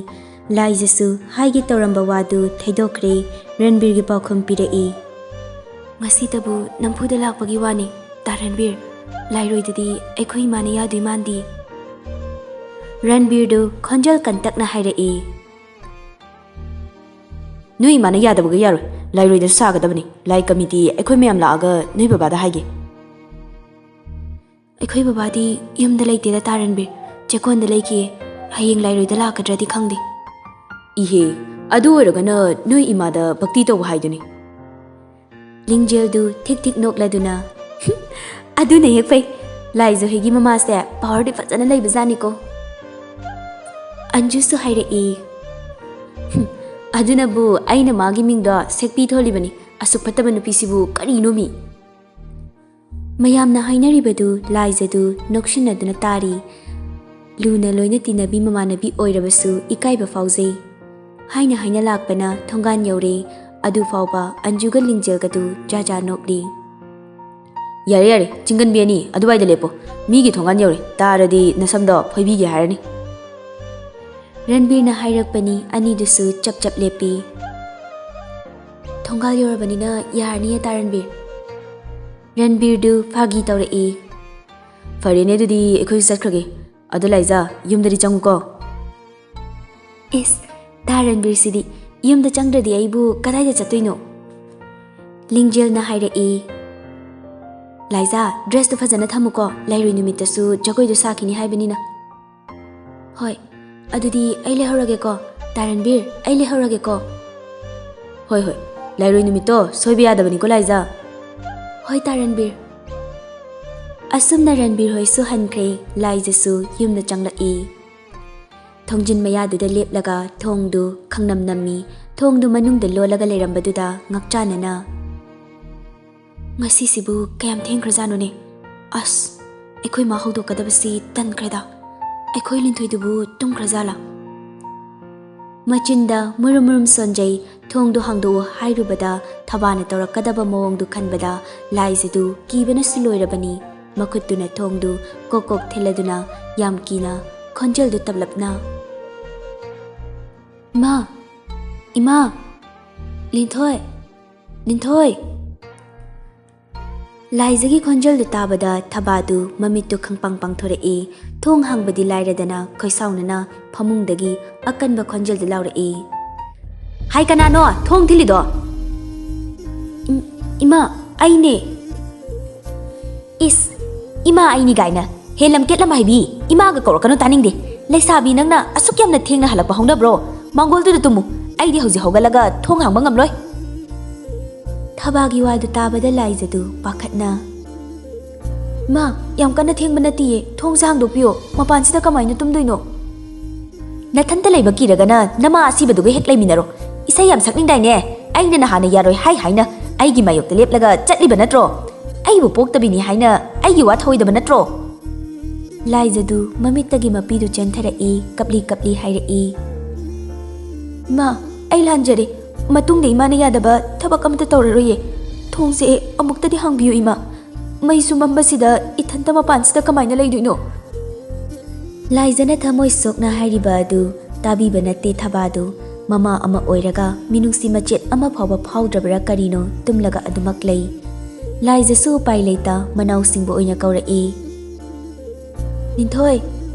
ꯂꯥꯏꯖꯁꯨ ꯍꯥꯏꯒꯦ ꯇꯧꯔꯝꯕ ꯋꯥꯗꯨ ꯊꯩꯗꯣꯛꯈ꯭ꯔꯦ꯫ ꯔꯟꯕꯤꯔꯒꯤ ꯄꯥꯎꯈꯨꯝ ꯄꯤꯔꯛꯏ꯫ "ꯉꯁꯤꯇꯕꯨ ꯅꯝꯐꯨꯗ ꯂꯥꯛꯄꯒꯤ ꯋꯥꯅꯤ, ꯇꯥ ꯔꯟꯕꯤꯔ꯫ ꯂꯥꯏꯔꯣꯏꯗꯗꯤ ꯑꯩꯈꯣꯏ ꯏꯃꯥꯅ ꯌꯥꯗꯣꯏ ꯃꯥꯟꯗꯦ꯫" ꯔꯟꯕꯤꯔꯗꯨ ꯈꯣꯟꯖꯦꯜ ꯀꯟꯇꯛꯅ ꯍꯥꯏꯔꯛꯏ꯫ "ꯅꯣꯏ ꯏꯃꯥꯅ ꯌꯥꯗꯕꯒ ꯌꯥꯔꯣꯏ꯫ ꯂꯥꯏꯔꯣꯏꯗ ꯁꯥꯒꯗꯕꯅꯤ꯫ ꯂꯥꯏ ꯀꯃꯤꯇꯤ ꯑꯩꯈꯣꯏ ꯃꯌꯥꯝ ꯂꯥꯛꯑꯒ ꯅꯣꯏ ꯕꯕꯥꯗ ꯍꯥꯏꯒꯦ꯫" "ꯑꯩꯈꯣꯏ ꯕꯕꯥꯗꯤ ꯌꯨꯝꯗ ꯂꯩꯇꯦꯗ, ꯇꯥ ꯔꯟꯕꯤꯔ꯫ ꯆꯦꯛꯀꯣꯟꯗ ꯂꯩꯈꯤꯌꯦ꯫ ꯍꯌꯦꯡ ꯂꯥꯏꯔꯣꯏꯗ ꯂꯥꯛꯀꯗ꯭ꯔꯗꯤ ꯈꯪꯗꯦ꯫" "ꯏꯍꯦ, ꯑꯗꯨ ꯑꯣꯏꯔꯒꯅ ꯅꯣꯏ ꯏꯃꯥꯗ ꯚꯛꯇꯤ ꯇꯧꯕ ꯍꯥꯏꯗꯨꯅꯤ꯫" ꯂꯤꯡꯖꯦꯜꯗꯨ ꯊꯤꯛ ꯊꯤꯛ ꯅꯣꯛꯂꯗꯨꯅ, "ꯑꯗꯨꯅ ꯍꯦꯛ ꯐꯩ꯫ ꯂꯥꯏꯖ ꯍꯣꯏꯒꯤ ꯃꯃꯥꯁꯦ ꯄꯥꯋꯔꯗꯤ ꯐꯖꯅ ꯂꯩꯕꯖꯥꯠꯅꯤꯀꯣ꯫" ꯑꯟꯖꯨꯁꯨ ꯍꯥꯏꯔꯛꯏ, "ꯍꯨꯝ, ꯑꯗꯨꯅꯕꯨ ꯑꯩꯅ ꯃꯥꯒꯤ ꯃꯤꯡꯗꯣ ꯁꯦꯛꯄꯤ ꯊꯣꯜꯂꯤꯕꯅꯤ꯫ ꯑꯁꯨꯛ ꯐꯠꯇꯕ ꯅꯨꯄꯤꯁꯤꯕꯨ ꯀꯔꯤꯅꯣ ꯃꯤ?" ꯃꯌꯥꯝꯅ ꯍꯥꯏꯅꯔꯤꯕꯗꯨ ꯂꯥꯏꯖꯗꯨ ꯅꯣꯛꯁꯤꯟꯅꯗꯨꯅ ꯇꯥꯔꯤ꯫ ꯂꯨꯅ ꯂꯣꯏꯅ ꯇꯤꯟꯅꯕꯤ ꯃꯃꯥꯟꯅꯕꯤ ꯑꯣꯏꯔꯕꯁꯨ ꯏꯀꯥꯏꯕ ꯐꯥꯎꯖꯩ꯫ ꯍꯥꯏꯅ ꯍꯥꯏꯅ ꯂꯥꯛꯄꯅ ꯊꯣꯡꯒꯥꯟ ꯌꯧꯔꯦ꯫ ꯑꯗꯨ ꯐꯥꯎꯕ ꯑꯟꯖꯨꯒ ꯂꯤꯡꯖꯦꯜꯒꯗꯨ ꯖꯥ ꯖꯥ ꯅꯣꯛꯂꯤ꯫ "ꯌꯥꯔꯦ, ꯌꯥꯔꯦ, ꯆꯤꯡꯒꯟꯕꯤ ꯑꯅꯤ, ꯑꯗꯨꯋꯥꯏꯗ ꯂꯦꯞꯄꯣ꯫ ꯃꯤꯒꯤ ꯊꯣꯡꯒꯥꯟ ꯌꯧꯔꯦ, ꯇꯥꯔꯗꯤ ꯅꯁꯝꯗꯣ ꯐꯣꯏꯕꯤꯒꯦ ꯍꯥꯏꯔꯅꯤ꯫" ꯔꯟꯕꯤꯔꯅ ꯍꯥꯏꯔꯛꯄꯅꯤ, ꯑꯅꯤꯗꯨꯁꯨ ꯆꯞ ꯆꯞ ꯂꯦꯞꯄꯤ꯫ "ꯊꯣꯡꯒꯥꯜ ꯌꯧꯔꯕꯅꯤꯅ ꯌꯥꯔꯅꯤꯌꯦ, ꯇꯥ ꯔꯟꯕꯤꯔ꯫" ꯔꯟꯕꯤꯔꯗꯨ ꯐꯥꯒꯤ ꯇꯧꯔꯛꯏ꯫ "ꯐꯔꯦꯅꯦ, ꯑꯗꯨꯗꯤ ꯑꯩꯈꯣꯏꯁꯨ ꯆꯠꯈ꯭ꯔꯒꯦ꯫ ꯑꯗꯣ ꯂꯥꯏꯖꯥ, ꯌꯨꯝꯗꯗꯤ ꯆꯪꯉꯨꯀꯣ꯫" "ꯏꯁ, ꯇꯥ ꯔꯟꯕꯤꯔꯁꯤꯗꯤ ꯌꯨꯝꯗ ꯆꯪꯗ꯭ꯔꯗꯤ ꯑꯩꯕꯨ ꯀꯗꯥꯏꯗ ꯆꯠꯇꯣꯏꯅꯣ?" ꯂꯤꯡꯖꯦꯜꯅ ꯍꯥꯏꯔꯛꯏ꯫ "ꯂꯥꯏꯖꯥ, ꯗ꯭ꯔꯦꯁꯇꯨ ꯐꯖꯅ ꯊꯝꯃꯨꯀꯣ, ꯂꯩꯔꯣꯏ ꯅꯨꯃꯤꯠꯇꯁꯨ ꯖꯒꯣꯏꯗꯣ ꯁꯥꯈꯤꯅꯤ ꯍꯥꯏꯕꯅꯤꯅ꯫" "ꯍꯣꯏ, ꯑꯗꯨꯗꯤ ꯑꯩ ꯂꯩꯍꯧꯔꯒꯦꯀꯣ꯫ ꯇꯥ ꯔꯟꯕꯤꯔ, ꯑꯩ ꯂꯩꯍꯧꯔꯒꯦꯀꯣ꯫" "ꯍꯣꯏ, ꯍꯣꯏ, ꯂꯩꯔꯣꯏ ꯅꯨꯃꯤꯠꯇꯣ ꯁꯣꯏꯕ ꯌꯥꯗꯕꯅꯤꯀꯣ, ꯂꯥꯏꯖꯥ꯫" "ꯍꯣꯏ, ꯇꯥ ꯔꯟꯕꯤꯔ꯫" ꯑꯁꯨꯝꯅ ꯔꯟꯕꯤꯔ ꯍꯣꯏꯁꯨ ꯍꯟꯈ꯭ꯔꯦ, ꯂꯥꯏꯖꯁꯨ ꯌꯨꯝꯗ ꯆꯪꯂꯛꯏ꯫ ꯊꯣꯡꯖꯤꯟ ꯃꯌꯥꯗꯨꯗ ꯂꯦꯞꯂꯒ ꯊꯣꯡꯗꯨ ꯈꯪꯅꯝ ꯅꯝꯃꯤ꯫ ꯊꯣꯡꯗꯨ ꯃꯅꯨꯡꯗ ꯂꯣꯜꯂꯒ ꯂꯩꯔꯝꯕꯗꯨꯗ ꯉꯛꯆꯥꯟꯅꯅ, "ꯉꯁꯤꯁꯤꯕꯨ ꯀꯌꯥꯝ ꯊꯦꯡꯈ꯭ꯔꯖꯥꯠꯅꯣꯅꯦ? ꯑꯁ, ꯑꯩꯈꯣꯏ ꯃꯥ ꯍꯧꯗꯣꯛꯀꯗꯕꯁꯤ ꯇꯟꯈ꯭ꯔꯦꯗ꯫ ꯑꯩꯈꯣꯏ ꯂꯤꯟꯊꯣꯏꯗꯨꯕꯨ ꯇꯨꯝꯈ꯭ꯔꯖꯥꯠꯂꯥ?" ꯃꯆꯤꯟꯗ ꯃꯨꯔꯨꯝ ꯃꯨꯔꯨꯝ ꯁꯣꯟꯖꯩ꯫ ꯊꯣꯡꯗꯨ ꯍꯥꯡꯗꯣꯛꯎ ꯍꯥꯏꯔꯨꯕꯗ ꯊꯕꯥꯅ ꯇꯧꯔꯛꯀꯗꯕ ꯃꯑꯣꯡꯗꯨ ꯈꯟꯕꯗ ꯂꯥꯏꯖꯗꯨ ꯀꯤꯕꯅꯁꯨ ꯂꯣꯏꯔꯕꯅꯤ꯫ ꯃꯈꯨꯠꯇꯨꯅ ꯊꯣꯡꯗꯨ ꯀꯣꯛ ꯀꯣꯛ ꯊꯤꯜꯂꯗꯨꯅ ꯌꯥꯝ ꯀꯤꯅ ꯈꯣꯟꯖꯦꯜꯗꯨ ꯇꯞꯂꯞꯅ, "ꯏꯃꯥ! ꯏꯃꯥ! ꯂꯤꯟꯊꯣꯏ! ꯂꯤꯟꯊꯣꯏ!" ꯂꯥꯏꯖꯒꯤ ꯈꯣꯟꯖꯦꯜꯗꯨ ꯇꯥꯕꯗ ꯊꯕꯥꯗꯨ ꯃꯃꯤꯠꯇꯨ ꯈꯪꯄꯥꯡ ꯄꯥꯡꯊꯣꯔꯛꯏ꯫ ꯊꯣꯡ ꯍꯥꯡꯕꯗꯤ ꯂꯥꯏꯔꯗꯅ ꯈꯣꯏꯁꯥꯎꯅꯅ ꯐꯃꯨꯡꯗꯒꯤ ꯑꯀꯟꯕ ꯈꯣꯟꯖꯦꯜꯗꯨ ꯂꯥꯎꯔꯛꯏ꯫ "ꯍꯥꯏ, ꯀꯅꯥꯅꯣ ꯊꯣꯡ ꯊꯤꯜꯂꯤꯗꯣ?" "ꯏꯝ-, ꯏꯃꯥ, ꯑꯩꯅꯦ꯫" "ꯏꯁ, ꯏꯃꯥ ꯑꯩꯅꯤ ꯀꯥꯏꯅ ꯍꯦ ꯂꯝꯀꯦꯠ ꯂꯝꯍꯩꯕꯤ, ꯏꯃꯥꯒ ꯀꯧꯔꯛꯀꯅꯨ ꯇꯥꯅꯤꯡꯗꯦ꯫ ꯂꯩꯁꯥꯕꯤ ꯅꯪꯅ ꯑꯁꯨꯛ ꯌꯥꯝꯅ ꯊꯦꯡꯅ ꯍꯜꯂꯛꯄ ꯍꯧꯅꯕ꯭ꯔꯣ? ꯃꯥꯡꯒꯣꯜꯗꯨꯗ ꯇꯨꯝꯃꯨ, ꯑꯩꯗꯤ ꯍꯧꯖꯤꯛ ꯍꯧꯒꯠꯂꯒ ꯊꯣꯡ ꯍꯥꯡꯕ ꯉꯝꯂꯣꯏ꯫" ꯊꯕꯥꯒꯤ ꯋꯥꯗꯨ ꯇꯥꯕꯗ ꯂꯥꯏꯖꯗꯨ ꯄꯥꯈꯠꯅ, "ꯃꯥ, ꯌꯥꯝ ꯀꯟꯅ ꯊꯦꯡꯕ ꯅꯠꯇꯤꯌꯦ, ꯊꯣꯡꯁꯦ ꯍꯥꯡꯗꯣꯛꯄꯤꯌꯣ, ꯃꯄꯥꯟꯁꯤꯗ ꯀꯃꯥꯏꯅ ꯇꯨꯝꯗꯣꯏꯅꯣ?" "ꯅꯊꯟꯇ ꯂꯩꯕ ꯀꯤꯔꯒꯅ ꯅꯃꯥ ꯑꯁꯤꯕꯗꯨꯒ ꯍꯦꯛ ꯂꯩꯃꯤꯟꯅꯔꯣ꯫ ꯏꯁꯩ ꯌꯥꯝ ꯁꯛꯅꯤꯡꯗꯥꯏꯅꯦ? ꯑꯩꯅ ꯅꯍꯥꯟꯅ ꯌꯥꯔꯣꯏ ꯍꯥꯏ ꯍꯥꯏꯅ ꯑꯩꯒꯤ ꯃꯥꯌꯣꯛꯇ ꯂꯦꯞꯂꯒ ꯆꯠꯂꯤꯕ ꯅꯠꯇ꯭ꯔꯣ? ꯑꯩꯕꯨ ꯄꯣꯛꯇꯕꯤꯅꯤ ꯍꯥꯏꯅ ꯑꯩꯒꯤ ꯋꯥ ꯊꯧꯑꯣꯏꯗꯕ ꯅꯠꯇ꯭ꯔꯣ?" ꯂꯥꯏꯖꯗꯨ ꯃꯃꯤꯠꯇꯒꯤ ꯃꯄꯤꯗꯨ ꯆꯦꯟꯊꯔꯛꯏ, ꯀꯞꯂꯤ ꯀꯞꯂꯤ ꯍꯥꯏꯔꯛꯏ, "ꯏꯃꯥ, ꯑꯩ ꯂꯥꯟꯖꯔꯦ꯫ ꯃꯇꯨꯡꯗ ꯏꯃꯥꯅ ꯌꯥꯗꯕ ꯊꯕꯛ ꯑꯃꯠꯇ ꯇꯧꯔꯔꯣꯏꯌꯦ꯫ ꯊꯣꯡꯁꯦ ꯑꯃꯨꯛꯇꯗꯤ ꯍꯥꯡꯕꯤꯌꯨ ꯏꯃꯥ꯫ ꯃꯩꯁꯨ ꯃꯝꯕꯁꯤꯗ ꯏꯊꯟꯇ ꯃꯄꯥꯟꯁꯤꯗ ꯀꯃꯥꯏꯅ ꯂꯩꯗꯣꯏꯅꯣ?" ꯂꯥꯏꯖꯅ ꯊꯃꯣꯏ ꯁꯣꯛꯅ ꯍꯥꯏꯔꯤꯕ ꯑꯗꯨ ꯇꯥꯕꯤꯕ ꯅꯠꯇꯦ ꯊꯕꯥꯗꯨ꯫ ꯃꯃꯥ ꯑꯃ ꯑꯣꯏꯔꯒ ꯃꯤꯅꯨꯡꯁꯤ ꯃꯆꯦꯠ ꯑꯃ ꯐꯥꯎꯕ ꯐꯥꯎꯗ꯭ꯔꯕ꯭ꯔꯥ ꯀꯔꯤꯅꯣ ꯇꯨꯝꯂꯒ ꯑꯗꯨꯃꯛ ꯂꯩ꯫ ꯂꯥꯏꯖꯁꯨ ꯎꯄꯥꯏ ꯂꯩꯇ ꯃꯅꯥꯎꯁꯤꯡꯕꯨ ꯑꯣꯏꯅ ꯀꯧꯔꯛꯏ꯫ "ꯂꯤꯟꯊꯣꯏ,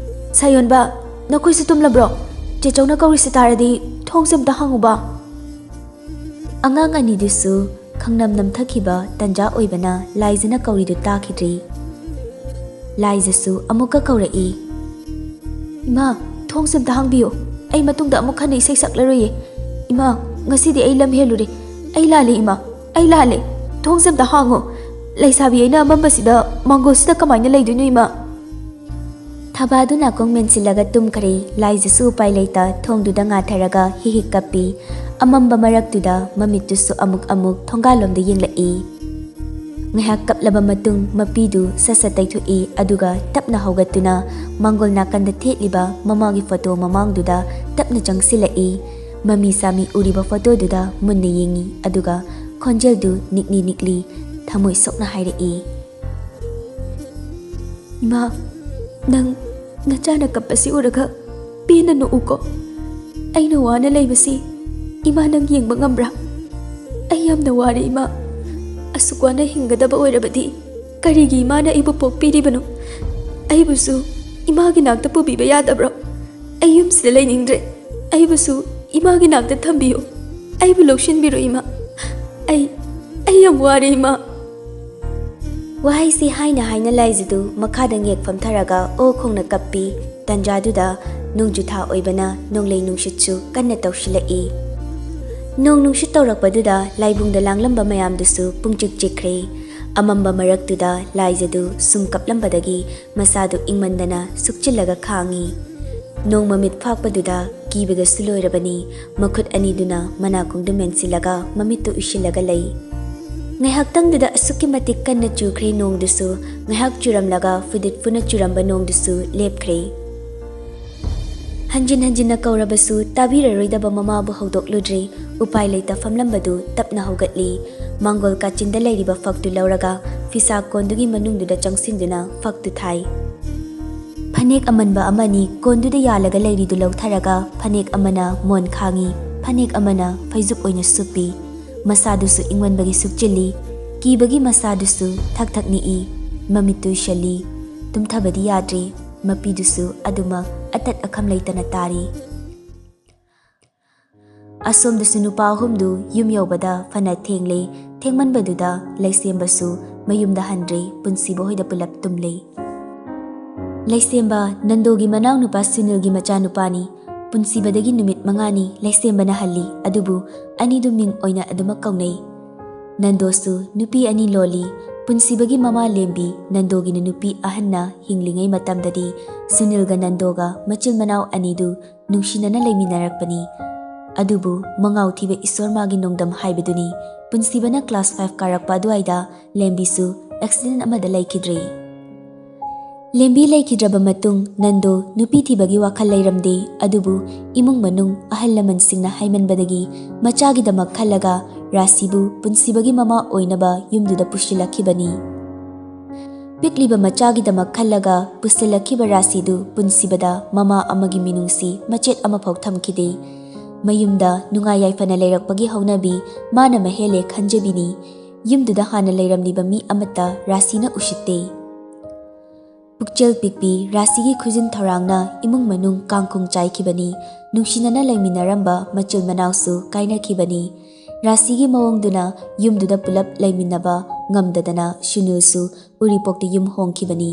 ꯁꯥꯌꯣꯟꯕ, ꯅꯈꯣꯏꯁꯨ ꯇꯨꯝꯂꯕ꯭ꯔꯣ? ꯆꯦꯆꯧꯅ ꯀꯧꯔꯤꯁꯤ ꯇꯥꯔꯗꯤ ꯊꯣꯡꯁꯦ ꯑꯝꯇ ꯍꯥꯡꯉꯨꯕ꯫" ꯑꯉꯥꯡ ꯑꯅꯤꯗꯨꯁꯨ ꯈꯪꯅꯝ ꯅꯝꯊꯈꯤꯕ ꯇꯟꯖꯥ ꯑꯣꯏꯕꯅ ꯂꯥꯏꯖꯅ ꯀꯧꯔꯤꯗꯨ ꯇꯥꯈꯤꯗ꯭ꯔꯤ꯫ ꯂꯥꯏꯖꯁꯨ ꯑꯃꯨꯛꯀ ꯀꯧꯔꯛꯏ, "ꯏꯃꯥ, ꯊꯣꯡꯁꯦ ꯑꯝꯇ ꯍꯥꯡꯕꯤꯌꯨ꯫ ꯑꯩ ꯃꯇꯨꯡꯗ ꯑꯃꯨꯛ ꯍꯟꯅ ꯏꯁꯩ ꯁꯛꯂꯔꯣꯏꯌꯦ꯫ ꯏꯃꯥ, ꯉꯁꯤꯗꯤ ꯑꯩ ꯂꯝ ꯍꯦꯜꯂꯨꯔꯦ꯫ ꯑꯩ ꯂꯥꯜꯂꯦ ꯏꯃꯥ, ꯑꯩ ꯂꯥꯜꯂꯦ꯫ ꯊꯣꯡꯁꯦ ꯑꯝꯇ ꯍꯥꯡꯉꯣ꯫ ꯂꯩꯁꯥꯕꯤ ꯑꯩꯅ ꯑꯃꯝꯕꯁꯤꯗ ꯃꯥꯡꯒꯣꯜꯁꯤꯗ ꯀꯃꯥꯏꯅ ꯂꯩꯗꯣꯏꯅꯣ ꯏꯃꯥ?" ꯊꯕꯥꯗꯨ ꯅꯥꯀꯣꯡ ꯃꯦꯟꯁꯤꯜꯂꯒ ꯇꯨꯝꯈ꯭ꯔꯦ꯫ ꯂꯥꯏꯖꯁꯨ ꯎꯄꯥꯏ ꯂꯩꯇ ꯊꯣꯡꯗꯨꯗ ꯉꯥꯊꯔꯒ ꯍꯤꯛ ꯍꯤꯛ ꯀꯞꯄꯤ꯫ ꯑꯃꯝꯕ ꯃꯔꯛꯇꯨꯗ ꯃꯃꯤꯠꯇꯨꯁꯨ ꯑꯃꯨꯛ ꯑꯃꯨꯛ ꯊꯣꯡꯒꯥꯜꯂꯣꯝꯗ ꯌꯦꯡꯂꯛꯏ꯫ ꯉꯥꯏꯍꯥꯛ ꯀꯞꯂꯕ ꯃꯇꯨꯡ ꯃꯄꯤꯗꯨ ꯁꯠ ꯁꯠ ꯇꯩꯊꯣꯛꯏ, ꯑꯗꯨꯒ ꯇꯞꯅ ꯍꯧꯒꯠꯇꯨꯅ ꯃꯥꯡꯒꯣꯜ ꯅꯥꯀꯟꯗ ꯊꯦꯠꯂꯤꯕ ꯃꯃꯥꯒꯤ ꯐꯣꯇꯣ ꯃꯃꯥꯡꯗꯨꯗ ꯇꯞꯅ ꯆꯪꯁꯤꯜꯂꯛꯏ꯫ ꯃꯃꯤ ꯁꯥꯃꯤ ꯎꯔꯤꯕ ꯐꯣꯇꯣꯗꯨꯗ ꯃꯨꯟꯅ ꯌꯦꯡꯉꯤ, ꯑꯗꯨꯒ ꯈꯣꯟꯖꯦꯜꯗꯨ ꯅꯤꯛꯂꯤ ꯅꯤꯛꯂꯤ ꯊꯃꯣꯏ ꯁꯣꯛꯅ ꯍꯥꯏꯔꯛꯏ꯫ ꯏꯃꯥ, ꯅꯪ ꯅꯆꯥꯅ ꯀꯞꯄꯁꯤ ꯎꯔꯒ ꯄꯦꯟꯅ ꯅꯣꯛꯎꯀꯣ꯫ ꯑꯩꯅ ꯋꯥꯅ ꯂꯩꯕꯁꯤ ꯏꯃꯥ ꯅꯪ ꯌꯦꯡꯕ ꯉꯝꯕ꯭ꯔꯥ? ꯑꯩ ꯌꯥꯝꯅ ꯋꯥꯔꯦ ꯏꯃꯥ꯫ ꯑꯁꯨꯛ ꯋꯥꯅ ꯍꯤꯡꯒꯗꯕ ꯑꯣꯏꯔꯕꯗꯤ ꯀꯔꯤꯒꯤ ꯏꯃꯥꯅ ꯑꯩꯕꯨ ꯄꯣꯛꯄꯤꯔꯤꯕꯅꯣ? ꯑꯩꯕꯨꯁꯨ ꯏꯃꯥꯒꯤ ꯅꯥꯛꯇ ꯄꯨꯕꯤꯕ ꯌꯥꯗꯕ꯭ꯔꯣ? ꯑꯩ ꯌꯨꯝꯁꯤꯗ ꯂꯩꯅꯤꯡꯗ꯭ꯔꯦ꯫ ꯑꯩꯕꯨꯁꯨ ꯏꯃꯥꯒꯤ ꯅꯥꯛꯇ ꯊꯝꯕꯤꯌꯨ꯫ ꯑꯩꯕꯨ ꯂꯧꯁꯤꯟꯕꯤꯔꯣ ꯏꯃꯥ꯫ ꯑꯩ, ꯑꯩ ꯌꯥꯝ ꯋꯥꯔꯦ ꯏꯃꯥ꯫ ꯋꯥꯍꯩꯁꯤ ꯍꯥꯏꯅ ꯍꯥꯏꯅ ꯂꯥꯏꯖꯗꯨ ꯃꯈꯥꯗ ꯉꯦꯛ ꯐꯝꯊꯔꯒ ꯑꯣ ꯈꯣꯡꯅ ꯀꯞꯄꯤ꯫ ꯇꯟꯖꯥꯗꯨꯗ ꯅꯣꯡꯖꯨ ꯊꯥ ꯑꯣꯏꯕꯅ ꯅꯣꯡꯂꯩ ꯅꯨꯡꯁꯤꯠꯁꯨ ꯀꯟꯅ ꯇꯧꯁꯤꯜꯂꯛꯏ꯫ ꯅꯣꯡ ꯅꯨꯡꯁꯤꯠ ꯇꯧꯔꯛꯄꯗꯨꯗ ꯂꯥꯏꯕꯨꯡꯗ ꯂꯥꯡꯂꯝꯕ ꯃꯌꯥꯝꯗꯨꯁꯨ ꯄꯨꯡꯆꯤꯛ ꯆꯤꯛꯈ꯭ꯔꯦ꯫ ꯑꯃꯝꯕ ꯃꯔꯛꯇꯨꯗ ꯂꯥꯏꯖꯗꯨ ꯁꯨꯝ ꯀꯞꯂꯝꯕꯗꯒꯤ ꯃꯁꯥꯗꯨ ꯏꯪꯃꯟꯗꯅ ꯁꯨꯛꯆꯤꯜꯂꯒ ꯈꯥꯡꯉꯤ꯫ ꯅꯣꯡ ꯃꯃꯤꯠ ꯐꯥꯛꯄꯗꯨꯗ ꯀꯤꯕꯗꯁꯨ ꯂꯣꯏꯔꯕꯅꯤ꯫ ꯃꯈꯨꯠ ꯑꯅꯤꯗꯨꯅ ꯃꯅꯥꯀꯣꯡꯗꯨ ꯃꯦꯟꯁꯤꯜꯂꯒ ꯃꯃꯤꯠꯇꯨ ꯎꯏꯁꯤꯜꯂꯒ ꯂꯩ꯫ ꯉꯥꯏꯍꯥꯛꯇꯪꯗꯨꯗ ꯑꯁꯨꯛꯀꯤ ꯃꯇꯤꯛ ꯀꯟꯅ ꯆꯨꯈ꯭ꯔꯦ ꯅꯣꯡꯗꯨꯁꯨ꯫ ꯉꯥꯏꯍꯥꯛ ꯆꯨꯔꯝꯂꯒ ꯐꯨꯗꯤꯠ ꯐꯨꯅ ꯆꯨꯔꯝꯕ ꯅꯣꯡꯗꯨꯁꯨ ꯂꯦꯞꯈ꯭ꯔꯦ꯫ ꯍꯟꯖꯤꯟ ꯍꯟꯖꯤꯟꯅ ꯀꯧꯔꯕꯁꯨ ꯇꯥꯕꯤꯔꯔꯣꯏꯗꯕ ꯃꯃꯥꯕꯨ ꯍꯧꯗꯣꯛꯂꯨꯗ꯭ꯔꯦ꯫ ꯎꯄꯥꯏ ꯂꯩꯇ ꯐꯝꯂꯝꯕꯗꯨ ꯇꯞꯅ ꯍꯧꯒꯠꯂꯤ꯫ ꯃꯥꯡꯒꯣꯜ ꯀꯥꯆꯤꯟꯗ ꯂꯩꯔꯤꯕ ꯐꯛꯇꯨ ꯂꯧꯔꯒ ꯐꯤꯁꯥ ꯀꯣꯟꯗꯨꯒꯤ ꯃꯅꯨꯡꯗꯨꯗ ꯆꯪꯁꯤꯟꯗꯨꯅ ꯐꯛꯇꯨ ꯊꯥꯏ꯫ ꯐꯅꯦꯛ ꯑꯃꯟꯕ ꯑꯃꯅꯤ ꯀꯣꯟꯗꯨꯗ ꯌꯥꯜꯂꯒ ꯂꯩꯔꯤꯗꯨ ꯂꯧꯊꯔꯒ ꯐꯅꯦꯛ ꯑꯃꯅ ꯃꯣꯟ ꯈꯥꯡꯉꯤ, ꯐꯅꯦꯛ ꯑꯃꯅ ꯐꯩꯖꯨꯞ ꯑꯣꯏꯅ ꯁꯨꯞꯄꯤ꯫ ꯃꯁꯥꯗꯨꯁꯨ ꯏꯪꯃꯟꯕꯒꯤ ꯁꯨꯛꯆꯤꯜꯂꯤ꯫ ꯀꯤꯕꯒꯤ ꯃꯁꯥꯗꯨꯁꯨ ꯊꯛ ꯊꯛ ꯅꯤꯛꯏ꯫ ꯃꯃꯤꯠ ꯇꯨꯏꯁꯜꯂꯤ꯫ ꯇꯨꯝꯊꯕꯗꯤ ꯌꯥꯗ꯭ꯔꯤ꯫ ꯃꯄꯤꯗꯨꯁꯨ ꯑꯗꯨꯃꯛ ꯑꯇꯠ ꯑꯈꯝ ꯂꯩꯇꯅ ꯇꯥꯔꯤ꯫ ꯑꯁꯣꯝꯗꯁꯨ ꯅꯨꯄꯥ ꯑꯍꯨꯝꯗꯨ ꯌꯨꯝ ꯌꯧꯕꯗ ꯐꯅ ꯊꯦꯡꯂꯦ꯫ ꯊꯦꯡꯃꯟꯕꯗꯨꯗ ꯂꯩꯁꯦꯝꯕꯁꯨ ꯃꯌꯨꯝꯗ ꯍꯟꯗ꯭ꯔꯦ꯫ ꯄꯨꯟꯁꯤꯕ ꯍꯣꯏꯗ ꯄꯨꯂꯞ ꯇꯨꯝꯂꯦ꯫ ꯂꯩꯁꯦꯝꯕ ꯅꯟꯗꯣꯒꯤ ꯃꯅꯥꯎꯅꯨꯄꯥ ꯁꯨꯅꯤꯜꯒꯤ ꯃꯆꯥꯅꯨꯄꯥꯅꯤ꯫ ꯄꯨꯟꯁꯤꯕꯗꯒꯤ ꯅꯨꯃꯤꯠ ꯃꯉꯥꯅꯤ ꯂꯩꯁꯦꯝꯕꯅ ꯍꯜꯂꯤ, ꯑꯗꯨꯕꯨ ꯑꯅꯤꯗꯨ ꯃꯤꯡ ꯑꯣꯏꯅ ꯑꯗꯨꯃꯛ ꯀꯧꯅꯩ꯫ ꯅꯟꯗꯣꯁꯨ ꯅꯨꯄꯤ ꯑꯅꯤ ꯂꯣꯜꯂꯤ꯫ ꯄꯨꯟꯁꯤꯕꯒꯤ ꯃꯃꯥ ꯂꯦꯝꯕꯤ ꯅꯟꯗꯣꯒꯤꯅ ꯅꯨꯄꯤ ꯑꯍꯟꯅ ꯍꯤꯡꯂꯤꯉꯩ ꯃꯇꯝꯗꯗꯤ ꯁꯨꯅꯤꯜꯒ ꯅꯟꯗꯣꯒ ꯃꯆꯤꯟ ꯃꯅꯥꯎ ꯑꯅꯤꯗꯨ ꯅꯨꯡꯁꯤꯅꯅ ꯂꯩꯃꯤꯟꯅꯔꯛꯄꯅꯤ꯫ ꯑꯗꯨꯕꯨ ꯃꯉꯥꯎ ꯊꯤꯕ ꯏꯁꯣꯔ ꯃꯥꯒꯤ ꯅꯣꯡꯗꯝ ꯍꯥꯏꯕꯗꯨꯅꯤ꯫ ꯄꯨꯟꯁꯤꯕꯅ class five ꯀꯥꯔꯛꯄ ꯑꯗꯨꯋꯥꯏꯗ ꯂꯦꯝꯕꯤꯁꯨ accident ꯑꯃꯗ ꯂꯩꯈꯤꯗ꯭ꯔꯦ꯫ ꯂꯦꯝꯕꯤ ꯂꯩꯈꯤꯗ꯭ꯔꯕ ꯃꯇꯨꯡ ꯅꯟꯗꯣ ꯅꯨꯄꯤ ꯊꯤꯕꯒꯤ ꯋꯥꯈꯜ ꯂꯩꯔꯝꯗꯦ, ꯑꯗꯨꯕꯨ ꯏꯃꯨꯡ ꯃꯅꯨꯡ ꯑꯍꯜ ꯂꯃꯟꯁꯤꯡꯅ ꯍꯥꯏꯃꯟꯕꯗꯒꯤ ꯃꯆꯥꯒꯤꯗꯃꯛ ꯈꯜꯂꯒ ꯔꯥꯁꯤꯕꯨ ꯄꯨꯟꯁꯤꯕꯒꯤ ꯃꯃꯥ ꯑꯣꯏꯅꯕ ꯌꯨꯝꯗꯨꯗ ꯄꯨꯁꯤꯜꯂꯛꯈꯤꯕꯅꯤ꯫ ꯄꯤꯛꯂꯤꯕ ꯃꯆꯥꯒꯤꯗꯃꯛ ꯈꯜꯂꯒ ꯄꯨꯁꯤꯜꯂꯛꯈꯤꯕ ꯔꯥꯁꯤꯗꯨ ꯄꯨꯟꯁꯤꯕꯗ ꯃꯃꯥ ꯑꯃꯒꯤ ꯃꯤꯅꯨꯡꯁꯤ ꯃꯆꯦꯠ ꯑꯃꯐꯥꯎ ꯊꯝꯈꯤꯗꯦ꯫ ꯃꯌꯨꯝꯗ ꯅꯨꯡꯉꯥꯏ ꯌꯥꯏꯐꯅ ꯂꯩꯔꯛꯄꯒꯤ ꯍꯧꯅꯕꯤ ꯃꯥꯅ ꯃꯍꯦꯜꯂꯦ ꯈꯟꯖꯕꯤꯅꯤ꯫ ꯌꯨꯝꯗꯨꯗ ꯍꯥꯟꯅ ꯂꯩꯔꯝꯂꯤꯕ ꯃꯤ ꯑꯃꯠꯇ ꯔꯥꯁꯤꯅ ꯎꯁꯤꯠꯇꯦ꯫ ꯄꯨꯛꯆꯦꯜ ꯄꯤꯛꯄꯤ ꯔꯥꯁꯤꯒꯤ ꯈꯨꯖꯤꯟ ꯊꯧꯔꯥꯡꯅ ꯏꯃꯨꯡ ꯃꯅꯨꯡ ꯀꯥꯡꯈꯨꯡ ꯆꯥꯏꯈꯤꯕꯅꯤ꯫ ꯅꯨꯡꯁꯤꯅꯅ ꯂꯩꯃꯤꯟꯅꯔꯝꯕ ꯃꯆꯤꯜ ꯃꯅꯥꯎꯁꯨ ꯀꯥꯏꯅꯈꯤꯕꯅꯤ꯫ ꯔꯥꯁꯤꯒꯤ ꯃꯑꯣꯡꯗꯨꯅ ꯌꯨꯝꯗꯨꯗ ꯄꯨꯂꯞ ꯂꯩꯃꯤꯟꯅꯕ ꯉꯝꯗꯗꯅ ꯁꯨꯅꯤꯜꯁꯨ ꯎꯔꯤꯄꯣꯛꯇ ꯌꯨꯝ ꯍꯣꯡꯈꯤꯕꯅꯤ꯫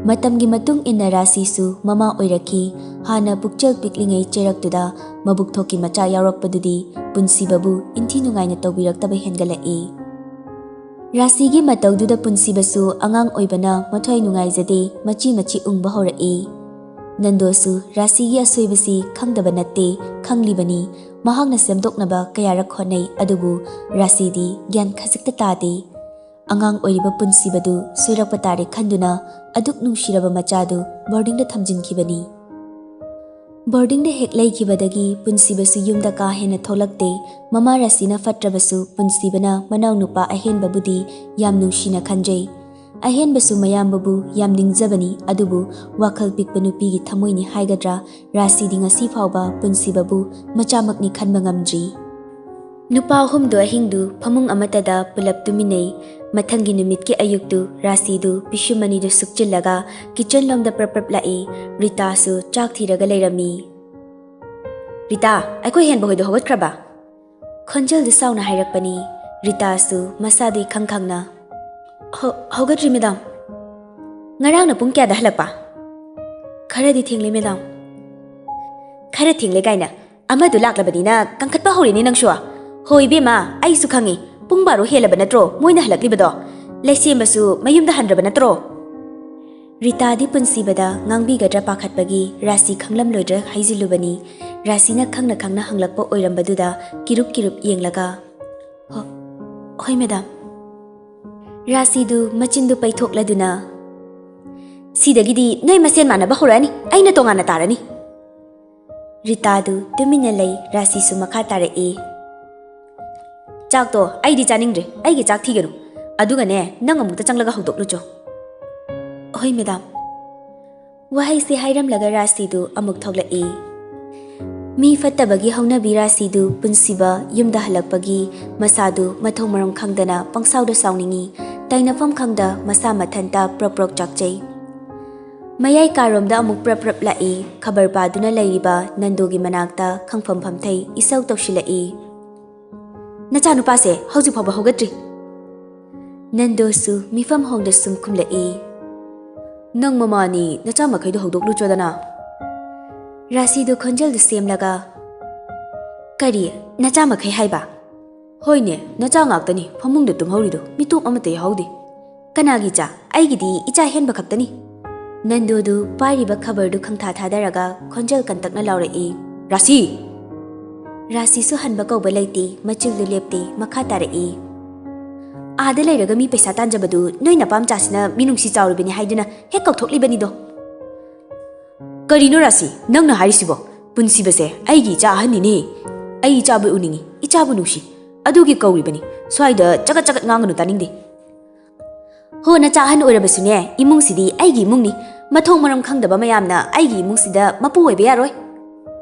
ꯃꯇꯝꯒꯤ ꯃꯇꯨꯡ ꯏꯟꯅ ꯔꯥꯁꯤꯁꯨ ꯃꯃꯥ ꯑꯣꯏꯔꯛꯈꯤ꯫ ꯍꯥꯟꯅ ꯄꯨꯛꯆꯦꯜ ꯄꯤꯛꯂꯤꯉꯩ ꯆꯩꯔꯛꯇꯨꯗ ꯃꯕꯨꯛ ꯊꯣꯛꯀꯤ ꯃꯆꯥ ꯌꯥꯎꯔꯛꯄꯗꯨꯗꯤ ꯄꯨꯟꯁꯤꯕꯕꯨ ꯏꯟꯊꯤ ꯅꯨꯡꯉꯥꯏꯅ ꯇꯧꯕꯤꯔꯛꯇꯕ ꯍꯦꯟꯒꯠꯂꯛꯏ꯫ ꯔꯥꯁꯤꯒꯤ ꯃꯇꯧꯗꯨꯗ ꯄꯨꯟꯁꯤꯕꯁꯨ ꯑꯉꯥꯡ ꯑꯣꯏꯕꯅ ꯃꯊ꯭ꯋꯥꯏ ꯅꯨꯡꯉꯥꯏꯖꯗꯦ, ꯃꯆꯤ ꯃꯆꯤ ꯎꯪꯕ ꯍꯧꯔꯛꯏ꯫ ꯅꯟꯗꯣꯁꯨ ꯔꯥꯁꯤꯒꯤ ꯑꯁꯣꯏꯕꯁꯤ ꯈꯪꯗꯕ ꯅꯠꯇꯦ, ꯈꯪꯂꯤꯕꯅꯤ꯫ ꯃꯍꯥꯛꯅ ꯁꯦꯝꯗꯣꯛꯅꯕ ꯀꯌꯥꯔꯛ ꯍꯣꯠꯅꯩ, ꯑꯗꯨꯕꯨ ꯔꯥꯁꯤꯗꯤ ꯒ꯭ꯌꯥꯟ ꯈꯖꯤꯛꯇ ꯇꯥꯗꯦ꯫ ꯑꯉꯥꯡ ꯑꯣꯏꯔꯤꯕ ꯄꯨꯟꯁꯤꯕꯗꯨ ꯁꯣꯏꯔꯛꯄ ꯇꯥꯔꯦ ꯈꯟꯗꯨꯅ ꯑꯗꯨꯛ ꯅꯨꯡꯁꯤꯔꯕ ꯃꯆꯥꯗꯨ ꯕꯣꯔꯗꯤꯡꯗ ꯊꯝꯖꯤꯟꯈꯤꯕꯅꯤ꯫ ꯕꯣꯔꯗꯤꯡꯗ ꯍꯦꯛ ꯂꯩꯈꯤꯕꯗꯒꯤ ꯄꯨꯟꯁꯤꯕꯁꯨ ꯌꯨꯝꯗ ꯀꯥ ꯍꯦꯟꯅ ꯊꯣꯛꯂꯛꯇꯦ꯫ ꯃꯃꯥ ꯔꯥꯁꯤꯅ ꯐꯠꯇ꯭ꯔꯕꯁꯨ ꯄꯨꯟꯁꯤꯕꯅ ꯃꯅꯥꯎꯅꯨꯄꯥ ꯑꯍꯦꯟꯕꯕꯨꯗꯤ ꯌꯥꯝ ꯅꯨꯡꯁꯤꯅ ꯈꯟꯖꯩ꯫ ꯑꯍꯦꯟꯕꯁꯨ ꯃꯌꯥꯝꯕꯕꯨ ꯌꯥꯝ ꯅꯤꯡꯖꯕꯅꯤ, ꯑꯗꯨꯕꯨ ꯋꯥꯈꯜ ꯄꯤꯛꯄ ꯅꯨꯄꯤꯒꯤ ꯊꯃꯣꯏꯅꯤ ꯍꯥꯏꯒꯗ꯭ꯔꯥ, ꯔꯥꯁꯤꯗꯤ ꯉꯁꯤ ꯐꯥꯎꯕ ꯄꯨꯟꯁꯤꯕꯕꯨ ꯃꯆꯥꯃꯛꯅꯤ ꯈꯟꯕ ꯉꯝꯗ꯭ꯔꯤ꯫ ꯅꯨꯄꯥ ꯑꯍꯨꯝꯗꯨ ꯑꯍꯤꯡꯗꯨ ꯐꯃꯨꯡ ꯑꯃꯠꯇꯗ ꯄꯨꯂꯞ ꯇꯨꯃꯤꯟꯅꯩ꯫ ꯃꯊꯪꯒꯤ ꯅꯨꯃꯤꯠꯀꯤ ꯑꯌꯨꯛꯇꯨ ꯔꯥꯁꯤꯗꯨ ꯄꯤꯁꯨꯝ ꯑꯅꯤꯗꯨ ꯁꯨꯛꯆꯤꯜꯂꯒ ꯀꯤꯆꯟ ꯂꯣꯝꯗ ꯄ꯭ꯔꯞ ꯄ꯭ꯔꯞ ꯂꯥꯛꯏ꯫ ꯔꯤꯇꯥꯁꯨ ꯆꯥꯛ ꯊꯤꯔꯒ ꯂꯩꯔꯝꯃꯤ꯫ "ꯔꯤꯇꯥ, ꯑꯩꯈꯣꯏ ꯍꯦꯟꯕ ꯍꯣꯏꯗꯣ ꯍꯧꯒꯠꯈ꯭ꯔꯕ?" ꯈꯣꯟꯖꯦꯜꯗꯨ ꯁꯥꯎꯅ ꯍꯥꯏꯔꯛꯄꯅꯤ꯫ ꯔꯤꯇꯥꯁꯨ ꯃꯁꯥꯗꯨ ꯏꯈꯪ ꯈꯪꯅ, "ꯍꯧ-, ꯍꯧꯒꯠꯇ꯭ꯔꯤ, ꯃꯦꯗꯥꯝ꯫ ꯉꯔꯥꯡꯅ ꯄꯨꯡ ꯀꯌꯥꯗ ꯍꯜꯂꯛꯄ?" "ꯈꯔꯗꯤ ꯊꯦꯡꯂꯦ, ꯃꯦꯗꯥꯝ"꯫ "ꯈꯔ ꯊꯦꯡꯂꯦ ꯀꯥꯏꯅ? ꯑꯃꯗꯨ ꯂꯥꯛꯂꯕꯅꯤꯅ ꯀꯟꯈꯠꯄ ꯍꯧꯔꯦꯅꯦ ꯅꯪꯁꯨ꯫ ꯍꯣ ꯏꯕꯦꯝꯃ, ꯑꯩꯁꯨ ꯈꯪꯉꯤ, ꯄꯨꯡ ꯕꯥꯔꯣ ꯍꯦꯜꯂꯕ ꯅꯠꯇ꯭ꯔꯣ ꯃꯣꯏꯅ ꯍꯜꯂꯛꯂꯤꯕꯗꯣ? ꯂꯩꯁꯦꯝꯕꯁꯨ ꯃꯌꯨꯝꯗ ꯍꯟꯗ꯭ꯔꯕ ꯅꯠꯇ꯭ꯔꯣ?" ꯔꯤꯇꯥꯗꯤ ꯄꯨꯟꯁꯤꯕꯗ ꯉꯥꯡꯕꯤꯒꯗ꯭ꯔꯥ ꯄꯥꯈꯠꯄꯒꯤ ꯔꯥꯁꯤ ꯈꯪꯂꯝꯂꯣꯏꯗ꯭ꯔꯥ ꯍꯥꯏꯖꯤꯜꯂꯨꯕꯅꯤ꯫ ꯔꯥꯁꯤꯅ ꯈꯪꯅ ꯈꯪꯅ ꯍꯪꯂꯛꯄ ꯑꯣꯏꯔꯝꯕꯗꯨꯗ ꯀꯤꯔꯨꯞ ꯀꯤꯔꯨꯞ ꯌꯦꯡꯂꯒ, "ꯍꯣ-, ꯍꯣꯏ, ꯃꯦꯗꯥꯝ"꯫ ꯔꯥꯁꯤꯗꯨ ꯃꯆꯤꯟꯗꯨ ꯄꯩꯊꯣꯛꯂꯗꯨꯅ, "ꯁꯤꯗꯒꯤꯗꯤ ꯅꯣꯏ ꯃꯁꯦꯟ ꯃꯥꯟꯅꯕ ꯍꯧꯔꯛꯑꯅꯤ, ꯑꯩꯅ ꯇꯣꯉꯥꯟꯅ ꯇꯥꯔꯅꯤ"꯫ ꯔꯤꯇꯥꯗꯨ ꯇꯨꯃꯤꯟꯅ ꯂꯩ꯫ ꯔꯥꯁꯤꯁꯨ ꯃꯈꯥ ꯇꯥꯔꯛꯏ, "ꯆꯥꯛꯇꯣ ꯑꯩꯗꯤ ꯆꯥꯅꯤꯡꯗ꯭ꯔꯦ, ꯑꯩꯒꯤ ꯆꯥꯛ ꯊꯤꯒꯅꯨ꯫ ꯑꯗꯨꯒꯅꯦ, ꯅꯪ ꯑꯃꯨꯛꯇ ꯆꯪꯂꯒ ꯍꯧꯗꯣꯛꯂꯨꯆꯣ꯫ ꯍꯣꯏ ꯃꯦꯗꯥꯝ꯫ ꯋꯥꯍꯩꯁꯦ ꯍꯥꯏꯔꯝꯂꯒ ꯔꯥꯁꯤꯗꯨ ꯑꯃꯨꯛ ꯊꯣꯛꯂꯛꯏ꯫ ꯃꯤ ꯐꯠꯇꯕꯒꯤ ꯍꯧꯅꯕꯤ ꯔꯥꯁꯤꯗꯨ ꯄꯨꯟꯁꯤꯕ ꯌꯨꯝꯗ ꯍꯜꯂꯛꯄꯒꯤ ꯃꯁꯥꯗꯨ ꯃꯊꯣꯡ ꯃꯔꯝ ꯈꯪꯗꯅ ꯄꯪꯁꯥꯎꯗ ꯁꯥꯎꯅꯤꯡꯏ꯫ ꯇꯩꯅꯐꯝ ꯈꯪꯗ ꯃꯁꯥ ꯃꯊꯟꯇ ꯄ꯭ꯔꯣꯛ ꯄ꯭ꯔꯣꯛ ꯆꯥꯛꯆꯩ꯫ ꯃꯌꯥꯏ ꯀꯥꯔꯣꯝꯗ ꯑꯃꯨꯛ ꯄ꯭ꯔꯞ ꯄ꯭ꯔꯞ ꯂꯥꯛꯏ꯫ ꯈꯕꯔ ꯄꯥꯗꯨꯅ ꯂꯩꯔꯤꯕ ꯅꯟꯗꯨꯒꯤ ꯃꯅꯥꯛꯇ ꯈꯪꯐꯝ ꯐꯝꯊꯩ ꯏꯁꯧ ꯇꯧꯁꯤꯜꯂꯛꯏ꯫ "ꯅꯆꯥꯅꯨꯄꯥꯁꯦ ꯍꯧꯖꯤꯛ ꯐꯥꯎꯕ ꯍꯧꯒꯠꯇ꯭ꯔꯤ꯫" ꯅꯟꯗꯨꯁꯨ ꯃꯤꯐꯝ ꯍꯣꯡꯗ ꯁꯨꯝ ꯈꯨꯝꯂꯛꯏ꯫ "ꯅꯪ ꯃꯃꯥꯅꯤ, ꯅꯆꯥ ꯃꯈꯩꯗꯣ ꯍꯧꯗꯣꯛꯂꯨꯆꯣꯗꯅ꯫" ꯔꯥꯁꯤꯗꯨ ꯈꯣꯟꯖꯦꯜꯗꯨ ꯁꯦꯝꯂꯒ, "ꯀꯔꯤ? ꯅꯆꯥ ꯃꯈꯩ ꯍꯥꯏꯕ?" "ꯍꯣꯏꯅꯦ, ꯅꯆꯥ ꯉꯥꯛꯇꯅꯤ ꯐꯃꯨꯡꯗ ꯇꯨꯝꯍꯧꯔꯤꯗꯣ, ꯃꯤꯇꯣꯞ ꯑꯃꯠꯇ ꯌꯥꯎꯍꯧꯗꯦ꯫" "ꯀꯅꯥꯒꯤ ꯏꯆꯥ? ꯑꯩꯒꯤꯗꯤ ꯏꯆꯥ ꯍꯦꯟꯕ ꯈꯛꯇꯅꯤ꯫" ꯅꯟꯗꯨꯗꯨ ꯄꯥꯏꯔꯤꯕ ꯈꯕꯔꯗꯨ ꯈꯪꯊꯥ ꯊꯥꯗꯔꯒ ꯈꯣꯟꯖꯦꯜ ꯀꯟꯇꯛꯅ ꯂꯥꯎꯔꯛꯏ, "ꯔꯥꯁꯤ!" ꯔꯥꯁꯤꯁꯨ ꯍꯟꯕ ꯀꯧꯕ ꯂꯩꯇꯦ, ꯃꯆꯤꯜꯗꯨ ꯂꯦꯞꯇꯦ, ꯃꯈꯥ ꯇꯥꯔꯛꯏ, "ꯑꯥꯗ ꯂꯩꯔꯒ ꯃꯤ ꯄꯩꯁꯥ ꯇꯥꯟꯖꯕꯗꯨ ꯅꯣꯏ ꯅꯄꯥꯝꯆꯥꯁꯤꯅ ꯃꯤꯅꯨꯡꯁꯤ ꯆꯥꯎꯔꯤꯕꯅꯤ ꯍꯥꯏꯗꯨꯅ ꯍꯦꯛ ꯀꯧꯊꯣꯛꯂꯤꯕꯅꯤꯗꯣ꯫" "ꯀꯔꯤꯅꯣ ꯔꯥꯁꯤ, ꯅꯪꯅ ꯍꯥꯏꯔꯤꯁꯤꯕꯣ? ꯄꯨꯟꯁꯤꯕꯁꯦ ꯑꯩꯒꯤ ꯏꯆꯥ ꯑꯍꯟꯅꯤꯅꯦ꯫ ꯑꯩ ꯏꯆꯥꯕꯨ ꯎꯅꯤꯡꯉꯤ, ꯏꯆꯥꯕꯨ ꯅꯨꯡꯁꯤ, ꯑꯗꯨꯒꯤ ꯀꯧꯔꯤꯕꯅꯤ꯫ ꯁ꯭ꯋꯥꯏꯗ ꯆꯒꯠ ꯆꯒꯠ ꯉꯥꯡꯒꯅꯨ, ꯇꯥꯅꯤꯡꯗꯦ꯫" "ꯍꯣ, ꯅꯆꯥ ꯑꯍꯟ ꯑꯣꯏꯔꯕꯁꯨꯅꯦ, ꯏꯃꯨꯡꯁꯤꯗꯤ ꯑꯩꯒꯤ ꯏꯃꯨꯡꯅꯤ꯫ ꯃꯊꯣꯡ ꯃꯔꯝ ꯈꯪꯗꯕ ꯃꯌꯥꯝꯅ ꯑꯩꯒꯤ ꯏꯃꯨꯡꯁꯤꯗ ꯃꯄꯨ ꯑꯣꯏꯕ ꯌꯥꯔꯣꯏ꯫"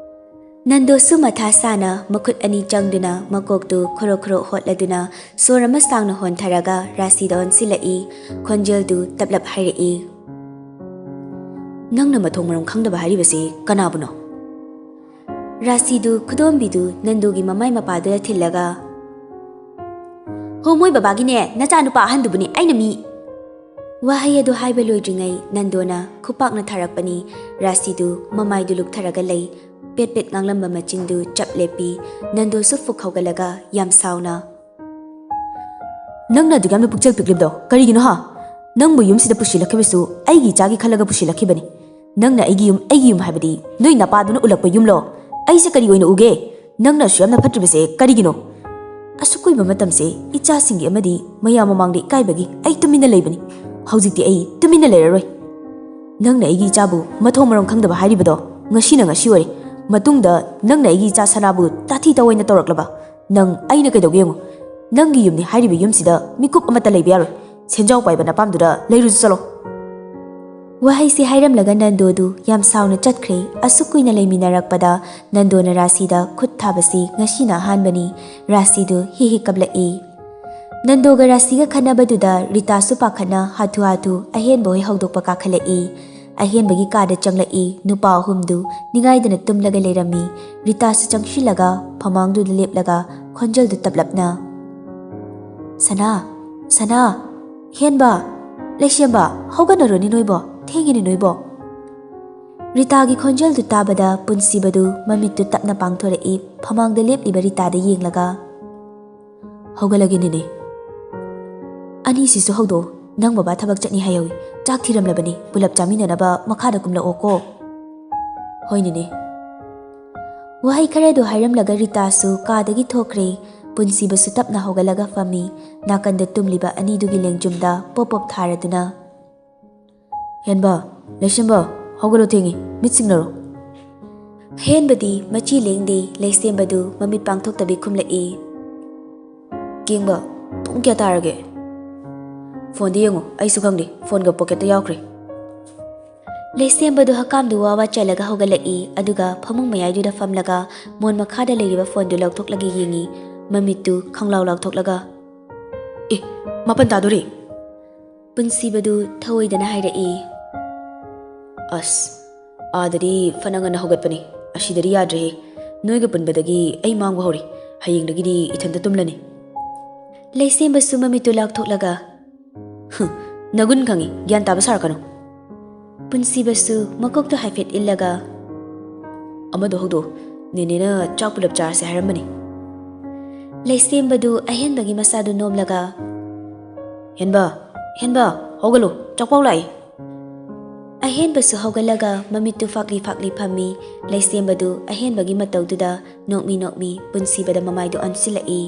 ꯅꯟꯗꯣꯁꯨ ꯃꯊꯥ ꯁꯥꯅ ꯃꯈꯨꯠ ꯑꯅꯤ ꯆꯪꯗꯨꯅ ꯃꯀꯣꯛꯇꯨ ꯈꯣꯔꯣ ꯈꯣꯔꯣ ꯍꯣꯠꯂꯗꯨꯅ ꯁꯣꯔ ꯑꯃ ꯁꯥꯡꯅ ꯍꯣꯟꯊꯔꯒ ꯔꯥꯁꯤꯗ ꯑꯣꯟꯁꯤꯜꯂꯛꯏ꯫ ꯈꯣꯟꯖꯦꯜꯗꯨ ꯇꯞꯂꯞ ꯍꯥꯏꯔꯛꯏ, "ꯅꯪꯅ ꯃꯊꯣꯡ ꯃꯔꯝ ꯈꯪꯗꯕ ꯍꯥꯏꯔꯤꯕꯁꯤ ꯀꯅꯥꯕꯨꯅꯣ?" ꯔꯥꯁꯤꯗꯨ ꯈꯨꯗꯣꯝꯕꯤꯗꯨ ꯅꯟꯗꯨꯒꯤ ꯃꯃꯥꯏ ꯃꯄꯥꯗꯨꯗ ꯊꯤꯜꯂꯒ, "ꯍꯣ, ꯃꯣꯏ ꯕꯕꯥꯒꯤꯅꯦ, ꯅꯆꯥꯅꯨꯄꯥ ꯑꯍꯟꯗꯨꯕꯨꯅꯦ ꯑꯩꯅ ꯃꯤ꯫" ꯋꯥꯍꯩ ꯑꯗꯨ ꯍꯥꯏꯕ ꯂꯣꯏꯗ꯭ꯔꯤꯉꯩ ꯅꯟꯗꯣꯅ ꯈꯨꯄꯥꯛꯅ ꯊꯥꯔꯛꯄꯅꯤ꯫ ꯔꯥꯁꯤꯗꯨ ꯃꯃꯥꯏꯗꯨ ꯂꯨꯛꯊꯔꯒ ꯂꯩ꯫ ꯄꯦꯠ ꯄꯦꯠ ꯉꯥꯡꯂꯝꯕ ꯃꯆꯤꯟꯗꯨ ꯆꯞ ꯂꯦꯞꯄꯤ꯫ ꯅꯟꯗꯣꯁꯨ ꯐꯨꯛ ꯍꯧꯒꯠꯂꯒ ꯌꯥꯝ ꯁꯥꯎꯅ, "ꯅꯪꯅ ꯑꯗꯨꯛ ꯌꯥꯝꯅ ꯄꯨꯛꯆꯦꯜ ꯄꯤꯛꯂꯤꯕꯗꯣ ꯀꯔꯤꯒꯤꯅꯣ ꯍꯥ? ꯅꯪꯕꯨ ꯌꯨꯝꯁꯤꯗ ꯄꯨꯁꯤꯜꯂꯛꯈꯤꯕꯁꯨ ꯑꯩꯒꯤ ꯏꯆꯥꯒꯤ ꯈꯜꯂꯒ ꯄꯨꯁꯤꯜꯂꯛꯈꯤꯕꯅꯤ꯫ ꯅꯪꯅ ꯑꯩꯒꯤ ꯌꯨꯝ, ꯑꯩꯒꯤ ꯌꯨꯝ ꯍꯥꯏꯕꯗꯤ ꯅꯣꯏ ꯅꯄꯥꯗꯨꯅ ꯎꯠꯂꯛꯄ ꯌꯨꯝꯂꯣ? ꯑꯩꯁꯦ ꯀꯔꯤ ꯑꯣꯏꯅ ꯎꯒꯦ? ꯅꯪꯅ ꯑꯁꯨꯛ ꯌꯥꯝꯅ ꯐꯠꯇ꯭ꯔꯤꯕꯁꯦ ꯀꯔꯤꯒꯤꯅꯣ?" ꯑꯁꯨꯛ ꯀꯨꯏꯕ ꯃꯇꯝꯁꯦ ꯏꯆꯥꯁꯤꯡꯒꯤ ꯑꯃꯗꯤ ꯃꯌꯥꯝ ꯃꯃꯥꯡꯗ ꯏꯀꯥꯏꯕꯒꯤ ꯑꯩ ꯇꯨꯃꯤꯟꯅ ꯂꯩꯕꯅꯤ꯫ ꯍꯧꯖꯤꯛꯇꯤ ꯑꯩ ꯇꯨꯃꯤꯟꯅ ꯂꯩꯔꯔꯣꯏ꯫ ꯅꯪꯅ ꯑꯩꯒꯤ ꯏꯆꯥꯕꯨ ꯃꯊꯣꯡ ꯃꯔꯝ ꯈꯪꯗꯕ ꯍꯥꯏꯔꯤꯕꯗꯣ ꯉꯁꯤꯅ ꯉꯁꯤ ꯑꯣꯏꯔꯦ꯫ ꯃꯇꯨꯡꯗ ꯅꯪꯅ ꯑꯩꯒꯤ ꯏꯆꯥ ꯁꯅꯥꯕꯨ ꯇꯥꯊꯤ ꯇꯥꯑꯣꯏꯅ ꯇꯧꯔꯛꯂꯕ ꯅꯪ ꯑꯩꯅ ꯀꯩꯗꯧꯒꯦ ꯌꯦꯡꯉꯨ꯫ "ꯅꯪꯒꯤ ꯌꯨꯝꯅꯤ ꯍꯥꯏꯔꯤꯕ ꯌꯨꯝꯁꯤꯗ ꯃꯤꯀꯨꯞ ꯑꯃꯠꯇ ꯂꯩꯕ ꯌꯥꯔꯣꯏ꯫ ꯁꯦꯟꯖꯥꯎ ꯄꯥꯏꯕ ꯅꯄꯥꯝꯗꯨꯗ ꯂꯩꯔꯨꯁꯨ ꯆꯠꯂꯣ꯫" ꯋꯥꯍꯩꯁꯤ ꯍꯥꯏꯔꯝꯂꯒ ꯅꯟꯗꯣꯗꯨ ꯌꯥꯝ ꯁꯥꯎꯅ ꯆꯠꯈ꯭ꯔꯦ꯫ ꯑꯁꯨꯛ ꯀꯨꯏꯅ ꯂꯩꯃꯤꯟꯅꯔꯛꯄꯗ ꯅꯟꯗꯣꯅ ꯔꯥꯁꯤꯗ ꯈꯨꯠ ꯊꯥꯕꯁꯤ ꯉꯁꯤꯅ ꯑꯍꯥꯟꯕꯅꯤ꯫ ꯔꯥꯁꯤꯗꯨ ꯍꯤ ꯍꯤ ꯀꯞꯂꯛꯏ꯫ ꯅꯟꯗꯣꯒ ꯔꯥꯁꯤꯒ ꯈꯠꯅꯕꯗꯨꯗ ꯔꯤꯇꯥꯁꯨ ꯄꯥꯈꯠꯅ ꯍꯥꯊꯨ ꯍꯥꯊꯨ ꯑꯍꯦꯟꯕ ꯍꯣꯏ ꯍꯧꯗꯣꯛꯄ ꯀꯥꯈꯠꯂꯛꯏ꯫ ꯑꯍꯦꯟꯕꯒꯤ ꯀꯥꯗ ꯆꯪꯂꯛꯏ꯫ ꯅꯨꯄꯥ ꯑꯍꯨꯝꯗꯨ ꯅꯤꯡꯉꯥꯏꯗꯅ ꯇꯨꯝꯂꯒ ꯂꯩꯔꯝꯃꯤ꯫ ꯔꯤꯇꯥꯁꯨ ꯆꯪꯁꯤꯜꯂꯒ ꯐꯃꯥꯡꯗꯨꯗ ꯂꯦꯞꯂꯒ ꯈꯣꯟꯖꯦꯜꯗꯨ ꯇꯞꯂꯞꯅ, "ꯁꯅꯥ, ꯁꯅꯥ, ꯍꯦꯟꯕ, ꯂꯩꯁꯦꯝꯕ, ꯍꯧꯒꯠꯅꯔꯣꯅꯦ ꯅꯣꯏꯕꯣ, ꯊꯦꯡꯉꯦꯅꯦ ꯅꯣꯏꯕꯣ꯫" ꯔꯤꯇꯥꯒꯤ ꯈꯣꯟꯖꯦꯜꯗꯨ ꯇꯥꯕꯗ ꯄꯨꯟꯁꯤꯕꯗꯨ ꯃꯃꯤꯠꯇꯨ ꯇꯞꯅ ꯄꯥꯡꯊꯣꯔꯛꯏ, ꯐꯃꯥꯡꯗ ꯂꯦꯞꯂꯤꯕ ꯔꯤꯇꯥꯗ ꯌꯦꯡꯂꯒ꯫ "ꯍꯧꯒꯠꯂꯒꯦ ꯅꯦꯅꯦ꯫ ꯑꯅꯤꯁꯤꯁꯨ ꯍꯧꯗꯣꯛꯑꯣ, ꯅꯪ ꯕꯕꯥ ꯊꯕꯛ ꯆꯠꯅꯤ ꯍꯥꯏꯍꯧꯏ꯫ ꯆꯥꯛ ꯊꯤꯔꯝꯂꯕꯅꯤ, ꯄꯨꯂꯞ ꯆꯥꯃꯤꯟꯅꯅꯕ ꯃꯈꯥꯗ ꯀꯨꯝꯂꯛꯑꯣꯀꯣ꯫" "ꯍꯣꯏ ꯅꯦꯅꯦ꯫" ꯋꯥꯍꯩ ꯈꯔꯗꯨ ꯍꯥꯏꯔꯝꯂꯒ ꯔꯤꯇꯥꯁꯨ ꯀꯥꯗꯒꯤ ꯊꯣꯛꯈ꯭ꯔꯦ꯫ ꯄꯨꯟꯁꯤꯕꯁꯨ ꯇꯞꯅ ꯍꯧꯒꯠꯂꯒ ꯐꯝꯃꯤ꯫ ꯅꯥꯀꯟꯗ ꯇꯨꯝꯂꯤꯕ ꯑꯅꯤꯗꯨꯒꯤ ꯂꯦꯡꯖꯨꯝꯗ ꯄꯣꯞ ꯄꯣꯞ ꯊꯥꯔꯗꯨꯅ, "ꯍꯦꯟꯕ, ꯂꯩꯁꯦꯝꯕ, ꯍꯧꯒꯠꯂꯣ, ꯊꯦꯡꯉꯤ, ꯃꯤꯠ ꯁꯤꯡꯅꯔꯣ꯫" ꯍꯦꯟꯕꯗꯤ ꯃꯆꯤ ꯂꯦꯡꯗꯦ, ꯂꯩꯁꯦꯝꯕꯗꯨ ꯃꯃꯤꯠ ꯄꯥꯡꯊꯣꯛꯇꯕꯤ ꯈꯨꯝꯂꯛꯏ꯫ "ꯀꯦꯡꯕ, ꯄꯨꯡ ꯀꯌꯥ ꯇꯥꯔꯒꯦ? ꯐꯣꯟꯗ ꯌꯦꯡꯉꯣ, ꯑꯩꯁꯨ ꯈꯪꯗꯦ, ꯐꯣꯟꯒ ꯄꯣꯀꯦꯠꯇ ꯌꯥꯎꯈ꯭ꯔꯦ꯫" ꯂꯩꯁꯦꯝꯕꯗꯨ ꯍꯀꯥꯝꯗꯨ ꯋꯥ ꯋꯥ ꯆꯜꯂꯒ ꯍꯧꯒꯠꯂꯛꯏ, ꯑꯗꯨꯒ ꯐꯃꯨꯡ ꯃꯌꯥꯏꯗꯨꯗ ꯐꯝꯂꯒ ꯃꯣꯟ ꯃꯈꯥꯗ ꯂꯩꯔꯤꯕ ꯐꯣꯟꯗꯨ ꯂꯧꯊꯣꯛꯂꯒ ꯌꯦꯡꯏ, ꯃꯃꯤꯠꯇꯨ ꯈꯪꯂꯥꯎ ꯂꯥꯎꯊꯣꯛꯂꯒ꯫ "ꯑꯦ, ꯃꯥꯄꯟ ꯇꯥꯗꯣꯔꯦ꯫" ꯄꯨꯟꯁꯤꯕꯗꯨ ꯊꯧꯑꯣꯏꯗꯅ ꯍꯥꯏꯔꯛꯏ꯫ "ꯑꯁ, ꯑꯥꯗꯗꯤ ꯐꯅ ꯉꯟꯅ ꯍꯧꯒꯠꯄꯅꯤ, ꯑꯁꯤꯗꯗꯤ ꯌꯥꯗ꯭ꯔꯦꯍꯦ꯫ ꯅꯣꯏꯒ ꯄꯨꯟꯕꯗꯒꯤ ꯑꯩ ꯃꯥꯡꯕ ꯍꯧꯔꯦ꯫ ꯍꯌꯦꯡꯗꯒꯤꯗꯤ ꯏꯊꯟꯇ ꯇꯨꯝꯂꯅꯤ꯫" ꯂꯩꯁꯦꯝꯕꯁꯨ ꯃꯃꯤꯠꯇꯨ ꯂꯥꯎꯊꯣꯛꯂꯒ, "ꯍꯨꯝ, ꯅꯒꯨꯟ ꯈꯪꯉꯤ, ꯒ꯭ꯌꯥꯟ ꯇꯥꯕ ꯁꯥꯔꯛꯀꯅꯨ꯫" ꯄꯨꯟꯁꯤꯕꯁꯨ ꯃꯀꯣꯛꯇꯨ ꯍꯥꯏꯐꯦꯠ ꯏꯜꯂꯒ, "ꯑꯃꯗꯣ ꯍꯧꯗꯣꯛꯑꯣ, ꯅꯦꯅꯦꯅ ꯆꯥꯛ ꯄꯨꯂꯞ ꯆꯥꯔꯁꯦ ꯍꯥꯏꯔꯝꯕꯅꯤ꯫" ꯂꯩꯁꯦꯝꯕꯗꯨ ꯑꯍꯦꯟꯕꯒꯤ ꯃꯁꯥꯗꯨ ꯅꯣꯝꯂꯒ, "ꯍꯦꯟꯕ, ꯍꯦꯟꯕ, ꯍꯧꯒꯠꯂꯣ, ꯆꯥꯛꯄꯥꯎ ꯂꯥꯛꯏ꯫" ꯑꯍꯦꯟꯕꯁꯨ ꯍꯧꯒꯠꯂꯒ ꯃꯃꯤꯠꯇꯨ ꯐꯥꯛꯂꯤ ꯐꯥꯛꯂꯤ ꯐꯝꯃꯤ꯫ ꯂꯩꯁꯦꯝꯕꯗꯨ ꯑꯍꯦꯟꯕꯒꯤ ꯃꯇꯧꯗꯨꯗ ꯅꯣꯛꯃꯤ ꯅꯣꯛꯃꯤ ꯄꯨꯟꯁꯤꯕꯗ ꯃꯃꯥꯏꯗꯨ ꯑꯣꯟꯁꯤꯜꯂꯛꯏ꯫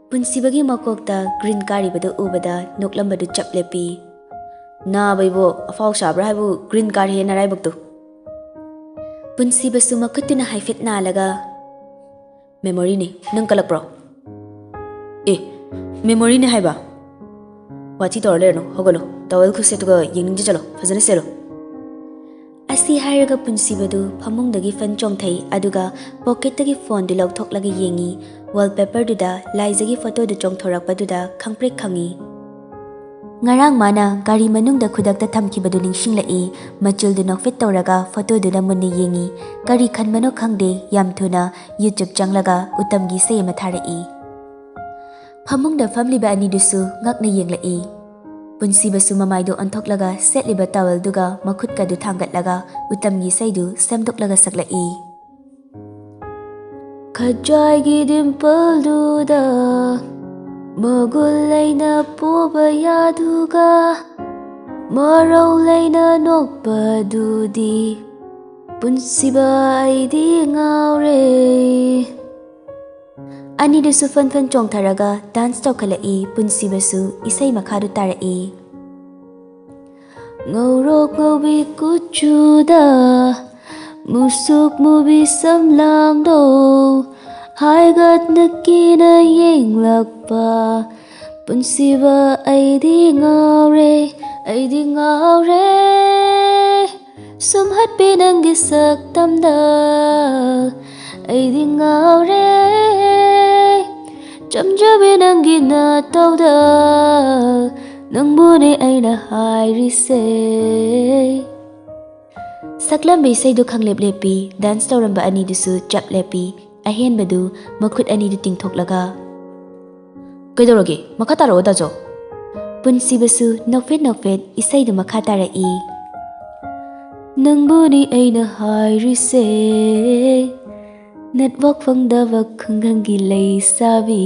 ꯄꯨꯟꯁꯤꯕꯒꯤ ꯃꯀꯣꯛꯇ ꯒ꯭ꯔꯤꯟ ꯀꯥꯔꯤꯕꯗꯨ ꯎꯕꯗ ꯅꯣꯛꯂꯝꯕꯗꯨ ꯆꯞ ꯂꯦꯞꯄꯤ꯫ "ꯅꯥꯕ ꯏꯕꯣ, ꯑꯐꯥꯎ ꯁꯥꯕ꯭ꯔꯥ ꯍꯥꯏꯕꯨ ꯒ꯭ꯔꯤꯟ ꯀꯥꯔꯦꯍꯦ ꯅꯔꯥꯏꯕꯛꯇꯨ꯫" ꯄꯨꯟꯁꯤꯕꯁꯨ ꯃꯈꯨꯠꯇꯨꯅ ꯍꯥꯏꯐꯦꯠ ꯅꯥꯜꯂꯒ, "ꯃꯦꯃꯣꯔꯤꯅꯤ, ꯅꯪ ꯀꯜꯂꯛꯄ꯭ꯔꯣ?" ꯑꯦ, memoryꯅꯦ ꯍꯥꯏꯕ? ꯋꯥꯊꯤ ꯇꯧꯔ ꯂꯩꯔꯅꯨ, ꯍꯧꯒꯠꯂꯣ, towel ꯈꯨꯠꯁꯦꯠꯇꯨꯒ ꯌꯦꯡꯅꯤꯡꯗꯦ, ꯆꯠꯂꯣ, ꯐꯖꯅ ꯁꯦꯠꯂꯣ꯫ ꯑꯁꯤ ꯍꯥꯏꯔꯒ ꯄꯨꯟꯁꯤꯕꯗꯨ ꯐꯃꯨꯡꯗꯒꯤ ꯐꯟ ꯆꯣꯡꯊꯩ, ꯑꯗꯨꯒ pocketꯇꯒꯤ phoneꯗꯨ ꯂꯧꯊꯣꯛꯂꯒ ꯌꯦꯡꯉꯤ꯫ Wallpaperꯗꯨꯗ ꯂꯥꯏꯖꯒꯤ photoꯗꯨ ꯆꯣꯡꯊꯣꯔꯛꯄꯗꯨꯗ ꯈꯪꯄ꯭ꯔꯦꯛ ꯈꯪꯉꯤ꯫ ꯉꯔꯥꯡ ꯃꯥꯅ ꯒꯥꯔꯤ ꯃꯅꯨꯡꯗ ꯈꯨꯗꯛꯇ ꯊꯝꯈꯤꯕꯗꯨ ꯅꯤꯡꯁꯤꯡꯂꯛꯏ꯫ ꯃꯆꯨꯜꯗꯨ ꯅꯣꯛꯐꯦꯠ ꯇꯧꯔꯒ photoꯗꯨꯗ ꯃꯨꯟꯅ ꯌꯦꯡꯉꯤ꯫ ꯀꯔꯤ ꯈꯟꯕꯅꯣ ꯈꯪꯗꯦ, ꯌꯥꯝ ꯊꯨꯅ YouTube ꯆꯪꯂꯒ ꯎꯇꯝꯒꯤ ꯏꯁꯩ ꯑꯃ ꯊꯥꯔꯛꯏ꯫ ꯐꯃꯨꯡꯗ ꯐꯝꯂꯤꯕ ꯑꯅꯤꯗꯨꯁꯨ ꯉꯛꯅ ꯌꯦꯡꯂꯛꯏ꯫ ꯄꯨꯟꯁꯤꯕꯁꯨ ꯃꯃꯥꯏꯗꯨ ꯑꯣꯟꯊꯣꯛꯂꯒ ꯁꯦꯠꯂꯤꯕ towelꯗꯨꯒ ꯃꯈꯨꯠꯀꯗꯨ ꯊꯥꯡꯒꯠꯂꯒ ꯎꯇꯝꯒꯤ ꯏꯁꯩꯗꯨ ꯁꯦꯝꯗꯣꯛꯂꯒ ꯁꯛꯂꯛꯏ꯫ ꯈꯖꯥꯏꯒꯤ dimpleꯗꯨꯗ ꯃꯒꯨꯟ ꯂꯩꯅ ꯄꯣꯕ ꯌꯥꯗꯨꯒ, ꯃꯔꯧ ꯂꯩꯅ ꯅꯣꯛꯄꯗꯨꯗꯤ ꯄꯨꯟꯁꯤꯕ ꯑꯩꯗꯤ ꯉꯥꯎꯔꯦ꯫ ꯑꯅꯤꯗꯨꯁꯨ ꯐꯟ ꯐꯟ ꯆꯣꯡꯊꯔꯒ dance ꯇꯧꯈꯠꯂꯛꯏ꯫ ꯄꯨꯟꯁꯤꯕꯁꯨ ꯏꯁꯩ ꯃꯈꯥꯗꯨ ꯇꯥꯔꯛꯏ꯫ ꯉꯧꯔꯣꯛ ꯉꯧꯕꯤ ꯀꯨꯆꯨꯗ ꯃꯨꯁꯨꯛ ꯃꯨꯕꯤ ꯁꯝꯂꯥꯡꯗꯣ ꯍꯥꯏꯒꯠꯅ ꯀꯤꯅ ꯌꯦꯡꯂꯛꯄ ꯄꯨꯟꯁꯤꯕ ꯑꯩꯗꯤ ꯉꯥꯎꯔꯦ, ꯑꯩꯗꯤ ꯉꯥꯎꯔꯦ꯫ ꯁꯨꯝꯍꯠꯄꯤ ꯅꯪꯒꯤ ꯁꯛꯇꯝꯗ ꯑꯩꯗꯤ ꯉꯥꯎꯔꯦ꯫ ꯆꯝꯖꯕꯤ ꯅꯪꯒꯤ ꯅꯇꯧꯗ ꯅꯪꯕꯨꯅꯦ ꯑꯩꯅ ꯍꯥꯏꯔꯤꯁꯦ꯫ ꯁꯛꯂꯝꯕ ꯏꯁꯩꯗꯨ ꯈꯪꯂꯦꯞ ꯂꯦꯞꯄꯤ꯫ Dance ꯇꯧꯔꯝꯕ ꯑꯅꯤꯗꯨꯁꯨ ꯆꯞ ꯂꯦꯞꯄꯤ꯫ ꯑꯍꯦꯟꯕꯗꯨ ꯃꯈꯨꯠ ꯑꯅꯤꯗꯨ ꯇꯤꯡꯊꯣꯛꯂꯒ, "ꯀꯩꯗꯧꯔꯒꯦ? ꯃꯈꯥ ꯇꯥꯔꯛꯑꯣ, ꯗꯥꯖꯣ꯫" ꯄꯨꯟꯁꯤꯕꯁꯨ ꯅꯣꯛꯐꯦꯠ ꯅꯣꯛꯐꯦꯠ ꯏꯁꯩꯗꯨ ꯃꯈꯥ ꯇꯥꯔꯛꯏ꯫ ꯅꯪꯕꯨꯅꯤ ꯑꯩꯅ ꯍꯥꯏꯔꯤꯁꯦ, network ꯐꯪꯗꯕ ꯈꯨꯡꯒꯪꯒꯤ ꯂꯩꯁꯥꯕꯤ꯫